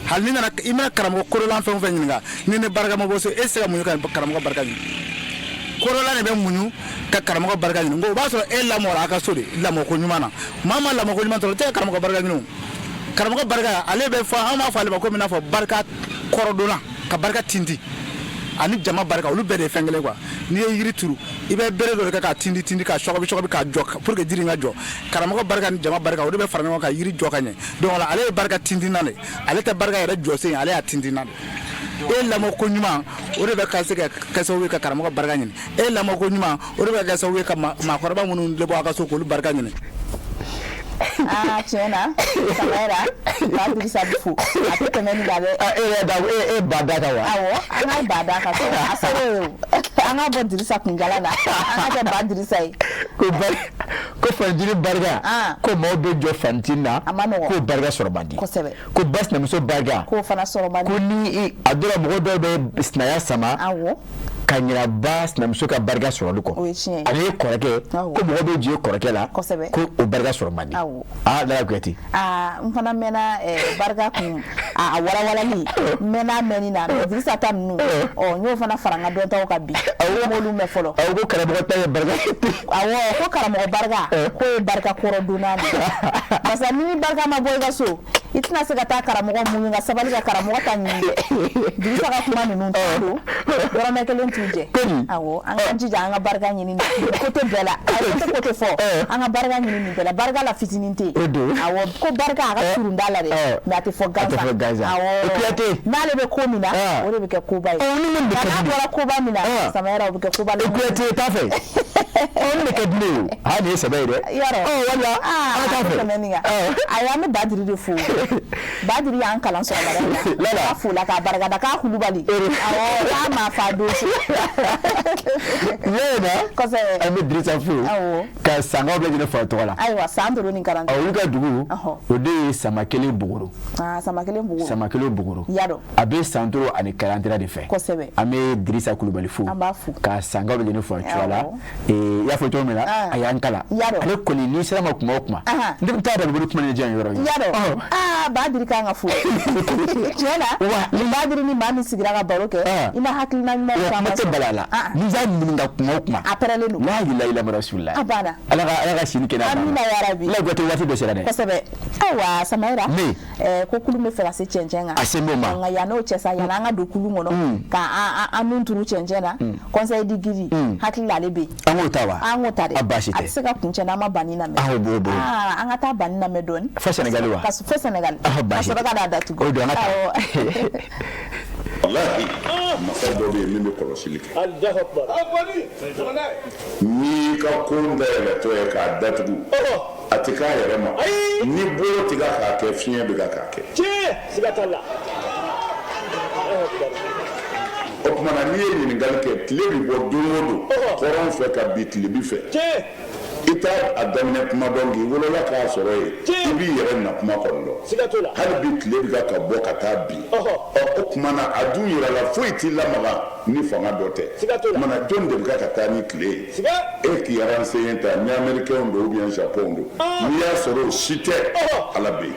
S12: Hali n'i nana, i mana karamɔgɔ korolan fɛn o fɛn ɲininka, ni ne barika ma bɔ so, e tɛ se ka muɲu ka karamɔgɔ barika ɲini. Korolan de bɛ muɲu ka karamɔgɔ barika ɲini. O b'a sɔrɔ e lamɔra a ka so de lamɔko ɲuman na. Maa ma lamɔko ɲuman sɔrɔ, o tɛ ka karamɔgɔ barika ɲini. O karamɔgɔ barika, ale bɛ fɔ, an b'a fɔ ale ma komi i n'a fɔ barika kɔrɔdonna ka barika tinti ani jama barika, olu bɛɛ de ye fɛn kelen quoi. N'i ye yiri turu, i bɛ bere dɔ de kɛ k'a tindi tindi, k'a sɔgɔbi sɔgɔbi, k'a jɔ pour que jiri in ka jɔ. Karamɔgɔ barika ni jama barika, olu bɛ fara ɲɔgɔn kan ka yiri jɔ ka ɲɛ. Donc ale ye barika tintinna de, ale tɛ barika yɛrɛ jɔsen, ale y'a tintinna de. E lamɔko ɲuman, o de bɛ ka se ka kɛ sababu ye ka karamɔgɔ barika ɲini. E lamɔko ɲuman, o de bɛ kɛ sababu ye ka maakɔrɔba minnu bɔ a ka so, k'olu barika ɲini.
S2: Aa, tiɲɛ na, Samayira, ba Dirisa bɛ fo, a tɛ tɛmɛ nin kan dɛ.
S1: E yɛrɛ da, e ba da kan wa?
S2: Awɔ, an ka ba da kan, a sɛbɛn ye o. An ka bɔ Dirisa kunjala la, an ka kɛ ba Dirisa ye.
S1: Ko bari, ko fanjini barika, ko maaw bɛ jɔ fanitini na, k'o barika sɔrɔ man di.
S2: Kosɛbɛ.
S1: Ko ba sinamuso barika,
S2: k'o fana sɔrɔ man di.
S1: Ko ni a dɔw la, mɔgɔ dɔw bɛ sinaya sama.
S2: Awɔ.
S1: Ka ɲinɛ ba sinamuso ka barika sɔrɔli kɔ.
S2: O ye tiɲɛ ye.
S1: Ani kɔrɔkɛ, ko mɔgɔ bɛ jɔ kɔrɔkɛ la.
S2: Kosɛbɛ.
S1: Ko o barika sɔrɔ man di.
S2: Awɔ.
S1: Aa, Lala Kuyate.
S2: Aa, n fana mɛnna barika kun a walawalali, n mɛnna mɛnni na, mais Dirisa ta ninnu, ɔ n y'o fana fara n ka dɔntaw kan bi. Awɔ, n m'olu mɛn fɔlɔ.
S1: Awɔ, ko karamɔgɔ ta ye barika.
S2: Awɔ, ko karamɔgɔ barika, k'o ye barika kɔrɔ donna de ye. Parce que ni barika ma bɔ i ka so, i tɛna se ka taa karamɔgɔ muɲu ka sabali ka karamɔgɔ ta ɲini dɛ. Dirisa ka kuma ninnu t'a don, dɔrɔmɛ kelen t'u jɛ. Awɔ, an k'an jija an ka barika ɲini nin côté bɛɛ la. A ye côté côté fɔ, an ka barika ɲini nin bɛɛ la. Barika la fitinin tɛ yen. Awɔ, ko barika a ka surun da la dɛ, mais a tɛ fɔ gansan. Awɔ, n'ale bɛ ko min na, o de bɛ kɛ koba ye. Nka n'a bɔra koba min na, Samayira, o bɛ kɛ koba la.
S1: Kuyate t'a fɛ. Ɔ, ne de ka di ne ye o. Aa, nin ye sɛbɛ ye dɛ.
S2: Yɔrɔ.
S1: Ɔ, wala an ka taa fɛ.
S2: Tɛmɛ nin kan. Ayi, an bɛ Badiri de fo. Badiri y'an kalan sɔgɔmada in na.
S1: Lala.
S2: K'a fo la k'a barikada k'a kulubali. Awɔ, k'a ma fa donso.
S1: Ne na.
S2: Kosɛbɛ.
S1: An bɛ Dirisa fo.
S2: Awɔ.
S1: Ka Sankaw bɛɛ lajɛlen fo a tɔgɔ la.
S2: Ayiwa, san duuru ni karanta.
S1: Ɔ, olu ka dugu,
S2: Ɔhɔ.
S1: o de ye Samakelen Bogoro.
S2: Aa, Samakelen Bogoro.
S1: Samakelen Bogoro.
S2: Yadɔ.
S1: A bɛ Santoro ani Kalantira de fɛ.
S2: Kosɛbɛ.
S1: An bɛ Dirisa Kulubali fo.
S2: An b'a fo.
S1: Ka Sankaw bɛɛ lajɛlen fo a cogoya la.
S2: Awɔ.
S1: Ee, i y'a fɔ cogo min na,
S2: Ah.
S1: a y'an kalan.
S2: Yadɔ.
S1: Ale kɔni n'i sera ma kuma o kuma.
S2: Ahan.
S1: Ne bɛ taa da bolo kuma ni diyan yɔrɔ ye.
S2: Yadɔ.
S1: Ɔ.
S2: Aa, Badiri kan ka fo. Tiɲɛ na.
S1: Wa.
S2: Ni Badiri ni maa min sigira ka baro kɛ,
S1: Ah.
S2: i ma hakilina ɲuman
S1: Wa kuma
S2: caman
S1: tɛ
S2: sɔrɔ.
S1: bala a la.
S2: Ah,
S1: N'i y'a ɲininka kuma o kuma.
S2: a pɛrɛlen don.
S1: La ilaha illallah rasulullah.
S2: A banna.
S1: Ala ka sini kɛnɛya d'an ma.
S2: Amina ya rabi.
S1: La Goyate, waati dɔ sera dɛ.
S2: Kosɛbɛ. Ayiwa, Samayira.
S1: Ne.
S2: Ko kulun bɛ fɛ ka se cɛncɛn kan.
S1: A sen b'o ma.
S2: Nka yan'o cɛ sa, yan'an ka don kulun kɔnɔ, ka an nun turu cɛncɛn na, conseil di gidi, hakili la ale bɛ yen.
S1: An k'o ta wa?
S2: An k'o ta dɛ.
S1: A baasi
S2: A
S1: tɛ.
S2: tɛ se ka kuncɛ n'an ma banni lamɛn.
S1: Ah, o b'o b'o.
S2: Aa, an ka taa banni lamɛn dɔɔni.
S1: Fo Sénégal wa?
S2: Ka fo Sénégal.
S1: Ah,
S2: Ka
S1: baasi
S2: sɔrɔ
S1: tɛ.
S2: ka n'a datugu.
S1: O don an ka taa.
S2: Awɔ.
S13: Walahi, masa dɔ bɛ yen min bɛ kɔlɔsili kɛ. N'i y'i ka ko dayɛlɛtɔ ye k'a datugu, a tɛ k'a yɛrɛ ma. Ni bolo tɛ k'a kɛ, fiɲɛ bɛ k'a kɛ. O tuma na n'i ye ɲininkali kɛ, tile bɛ bɔ don o don kɔrɔn fɛ ka bin tilebin fɛ. I t'a a daminɛ kuma dɔn k'i wolola k'a sɔrɔ yen, i b'i yɛrɛ na kuma kɔni dɔn. Hali bi tile bɛ ka bɔ ka taa bin. Ɔ, o tuma na a dun yɛrɛ la foyi t'i lamaga ni fanga dɔ tɛ. O tuma na jɔn de bɛ ka taa ni tile ye? E k'i renseigner ta ni américain don ou bien japon don, n'i y'a sɔrɔ o si tɛ, Ala bɛ yen.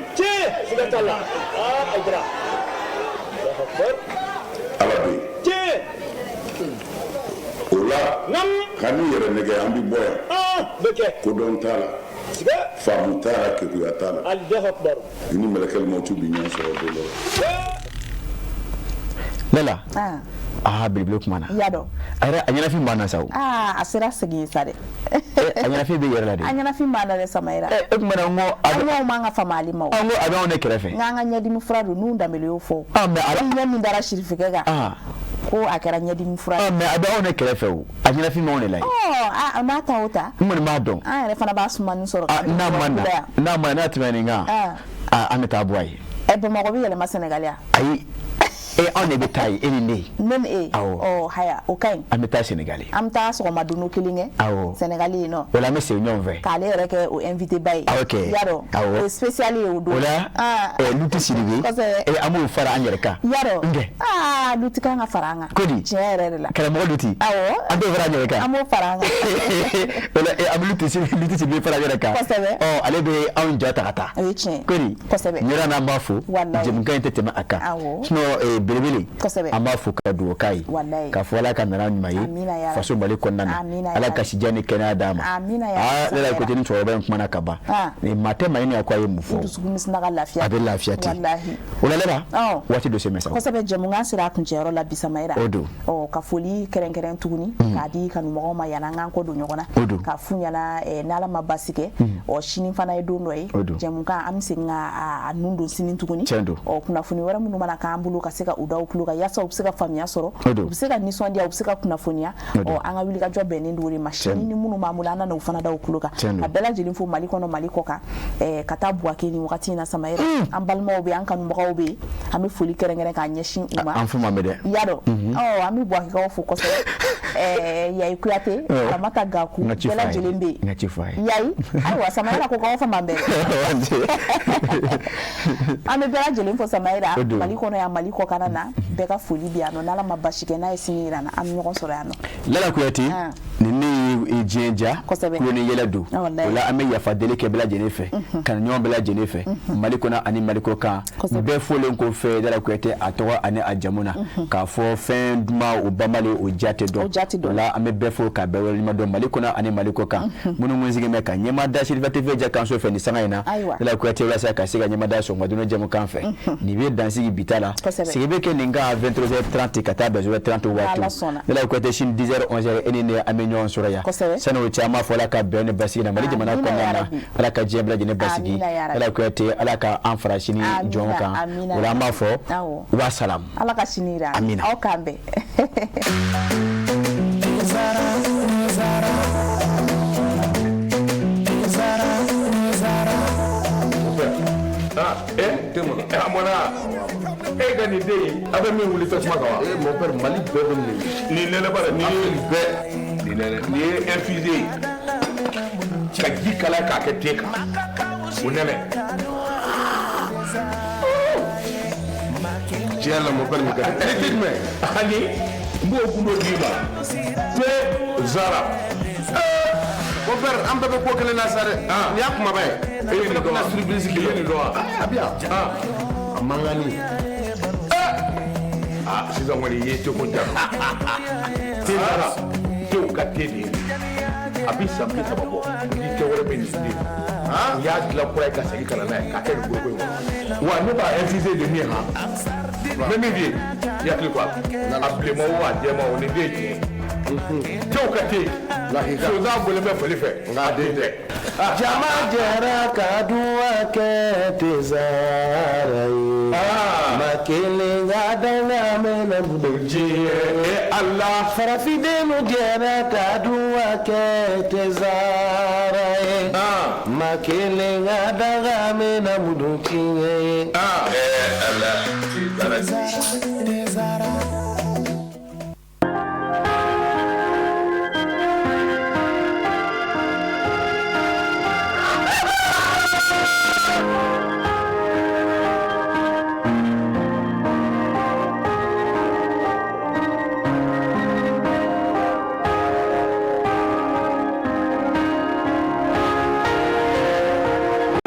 S13: Ala bɛ yen. O la, ka n'i yɛrɛ nɛgɛ, an bɛ bɔ yan. Kodɔn t'a la, faamu t'a la, keguya t'a la. I ni mɛlɛkɛli mɔtu bɛ ɲɔgɔn sɔrɔ don dɔ la.
S1: Lala.
S2: Ah.
S1: Aa, belebele kuma na.
S2: Yadɔ.
S1: A yɛrɛ a ɲɛnafin banna sa o.
S2: Aa, a sera segin ye sa dɛ.
S1: A ɲɛnafin bɛ yɛrɛ la
S2: A
S1: de.
S2: ɲɛnafin b'an na dɛ, Samayira.
S1: E tuma na n ko a
S2: An
S1: bɛ
S2: k'o man ka fama ale ma o.
S1: an ko a bɛ anw de kɛrɛfɛ.
S2: N k'an ka ɲɛdimi fura don, n'u Danbele y'o fɔ.
S1: Ah, mais ala
S2: Ni ɲɛ min dara sirifikɛ kan.
S1: Ah.
S2: Ko a kɛra ɲɛdimi fura ye.
S1: Ah, mais a bɛ anw de kɛrɛfɛ o. A ɲɛnafin b'anw de la yen.
S2: Ɔ, a n'a ta o ta.
S1: N kɔni b'a dɔn.
S2: An yɛrɛ fana b'a sumani sɔrɔ.
S1: Ah, n'a ma na, n'a ma n'a tɛmɛ nin kan.
S2: Ah.
S1: Ah, an bɛ taa bɔ a ye.
S2: Ɛ, Bamakɔ bɛ yɛlɛma Sénégal yan.
S1: Ayi. E, anw de bɛ taa yen, e ni ne.
S2: Ne ni e.
S1: Awɔ.
S2: Ɔ, haya, o ka ɲi.
S1: An bɛ taa Sénégal.
S2: An bɛ taa sɔgɔma dono kelen kɛ.
S1: Awɔ.
S2: Sénégal yen nɔ.
S1: O la an bɛ segin ɲɔgɔn fɛ.
S2: K'ale yɛrɛ kɛ o invité ba ye.
S1: Ah, ok.
S2: Yadɔ.
S1: Awɔ.
S2: O ye spécial ye o don.
S1: O la,
S2: Ah.
S1: Luti Sidibe.
S2: Kosɛbɛ.
S1: An b'o fara an yɛrɛ kan.
S2: Yadɔ.
S1: Nkɛ.
S2: Aa, Luti kan ka fara an kan.
S1: Ko di?
S2: Tiɲɛ yɛrɛ de la.
S1: Karamɔgɔ Luti.
S2: Awɔ.
S1: An t'o fara an yɛrɛ kan.
S2: An b'o fara an kan.
S1: O la, an bɛ Luti Sidibe fara an yɛrɛ kan.
S2: Kosɛbɛ.
S1: Ɔ, ale bɛ anw ja ta ka taa.
S2: O ye tiɲɛ ye.
S1: Ko di?
S2: Kosɛbɛ.
S1: Ɲɛra n'an b'a fo.
S2: Walayi.
S1: Jɛmukan in tɛ tɛmɛ a kan.
S2: Awɔ.
S1: Sinon, belebele.
S2: Kosɛbɛ.
S1: An b'a fo ka dugawu k'a ye.
S2: Walayi.
S1: K'a fɔ Ala ka nana ɲuman ye.
S2: Amina ya rabi.
S1: Faso Mali kɔnɔna na.
S2: Amina ya
S1: Ala ka
S2: rabi.
S1: sijan ni kɛnɛya d'a ma.
S2: Amina ya
S1: Aa,
S2: rabi.
S1: ne yɛrɛ ko ten, ni cɛkɔrɔba in kumana ka ban.
S2: Ah.
S1: Ni maa tɛ maa ɲininka ko a ye mun
S2: I
S1: fɔ.
S2: dusukun bɛ sina ka lafiya.
S1: A bɛ lafiya ten.
S2: Walahi.
S1: O la Lala,
S2: Ɔ.
S1: waati dɔ se mɛ sa.
S2: Kosɛbɛ, jɛmukan sera a kuncɛyɔrɔ la bi, Samayira.
S1: O don.
S2: Ɔ, ka foli kɛrɛnkɛrɛn tuguni k'a di kanumɔgɔw ma yan'an k'an kɔ don ɲɔgɔn na.
S1: O don.
S2: K'a f'u ɲɛna, n'Ala ma basi kɛ, ɔ, sini fana ye don dɔ ye.
S1: O don.
S2: Jɛmukan, an bɛ segin ka a nun don sini tuguni.
S1: Tiɲɛ don.
S2: Ɔ, kunnafoni wɛrɛ minnu mana k'an bolo ka se ka u da u tulo kan yaasa u bɛ se ka faamuya sɔrɔ,
S1: O don.
S2: u bɛ se ka nisɔndiya, u bɛ se ka kunnafoniya.
S1: O don.
S2: Ɔ, an ka wulikajɔ bɛnnen don o de ma.
S1: Tiɲɛ
S2: Sini ni minnu b'an bolo, an nana o fana da u tulo kan.
S1: Tiɲɛ don.
S2: Ka bɛɛ lajɛlen fo Mali kɔnɔ, Mali kɔ kan, ka taa Buwake nin wagati in na, Samayira. An balimaw bɛ yen, an kanubagaw bɛ yen, an bɛ foli kɛrɛnkɛrɛn k'a ɲɛsin u ma.
S1: An fu ma mɛn dɛ.
S2: I y'a dɔn. Ɔ, an bɛ Buwakekaw fo kosɛbɛ. Yayi Kuyate,
S1: Awɔ.
S2: Ramata Gaku,
S1: N ka ci
S2: bɛɛ
S1: f'a ye.
S2: lajɛlen bɛ yen.
S1: N ka ci f'a ye.
S2: Yayi, ayiwa, Samayira ko k'aw fa man bɛn dɛ. An bɛ bɛɛ lajɛlen fo, Samayira,
S1: O don.
S2: Mali kɔnɔ yan, Mali kɔkanna na, bɛɛ ka foli bi yan nɔ. N'Ala ma basi kɛ, n'a ye sini yira an na, an bɛ ɲɔgɔn sɔrɔ yan nɔ.
S1: Lala Kuyate,
S2: Ah.
S1: ni ne ye diɲɛ ja,
S2: Kosɛbɛ.
S1: kulo ni yɛlɛ don.
S2: Ah, walayi.
S1: O la an bɛ yafa deli kɛ bɛɛ lajɛlen fɛ, ka ɲɔgɔn bɛɛ lajɛlen fɛ, Mali kɔnɔ ani Mali kɔ kan.
S2: Kosɛbɛ.
S1: Bɛɛ folen kɔfɛ Lala Kuyate a tɔgɔ ani a jamu na, k'a fɔ fɛn duman o banbali o ja tɛ dɔn.
S2: O ja tɛ dɔn.
S1: O la an bɛ bɛɛ fo ka bɛɛ waleɲuman dɔn Mali kɔnɔ ani Mali kɔ kan. Minnu kun sigilen bɛ ka ɲɛma da Serifa TV ja kanso fɛ nin sanga in na.
S2: Ayiwa.
S1: Lala Kuyate walasa ka se ka ɲɛma da sɔgɔma jɛmukan fɛ. Nin bɛ dansigi bi ta la.
S2: Kosɛbɛ.
S1: Sigi bɛ kɛ nin kan 23h30 ka taa 23h30 waati.
S2: N'Ala sɔnna.
S1: Lala Kuyate sini 10h 11h e ni ne an bɛ ɲɔgɔn sɔrɔ yan.
S2: Kosɛbɛ.
S1: Sani o cɛ an b'a fɔ Ala ka bɛn ni basigi na Mali jamana
S2: Amina
S1: kɔnɔna
S2: ya
S1: na.
S2: Rabbi.
S1: Ala ka diɲɛ bɛɛ lajɛlen basigi.
S2: Amina ya Rabbi.
S1: Lala Kuyate Ala ka an fara sini
S2: Amina,
S1: jɔn kan.
S2: amina
S1: O la an b'a fɔ
S2: Awɔ.
S1: wa salam.
S2: Ala ka sini yira an na.
S1: Amina.
S2: Aw k'an bɛn.
S3: Zara, Zara.
S4: E ka nin den in, a bɛ min wuli tasuma kan wa?
S5: Eh mon père, Mali bɛɛ bɛ nin de.
S4: Nin nɛnɛ ba dɛ, nin ye
S5: bɛɛ.
S4: Nin nɛnɛ, nin ye infusé ye. Ka ji kalaya k'a kɛ te kan. O nɛnɛ.
S5: Tiɲɛ yɛrɛ la mon père nin ka di.
S4: Ni te jumɛn? Ani n b'o gundo d'i ma. Te Zara.
S5: Mon père, an bɛɛ bɛ ko kelen na sa dɛ. Nin y'a kumaba ye.
S4: E ye nin dɔn wa?
S5: Surprise
S4: I ye nin dɔn wa?
S5: A bɛ yan. A mankanni.
S4: Ah, sisan kɔni i ye teko ja. Te Zara, tew ka te de ye. A bɛ san 30 bɔ. Ni te wɛrɛ bɛ nin den. U y'a dilan kura ye ka segin ka na n'a ye k'a kɛ nin foroko in kɔnɔ. Wa ne b'a infusé de min han. N bɛ min f'i ye, i hakili to a la. A bilenman o a jɛman o nin den ye tiɲɛ ye. Tew ka te. Sonsan bɔlen bɛ fali fɛ. Nka a den tɛ.
S3: Jama jɛra ka duwa kɛ Tezara ye. Ma kelen ka danga mɛnɛ diɲɛ.
S4: Ala.
S3: Farafindenw jɛra ka duwa kɛ Tezara ye. Ma kelen ka danga mɛnɛ tiɲɛ ye.
S13: Ala Tezara.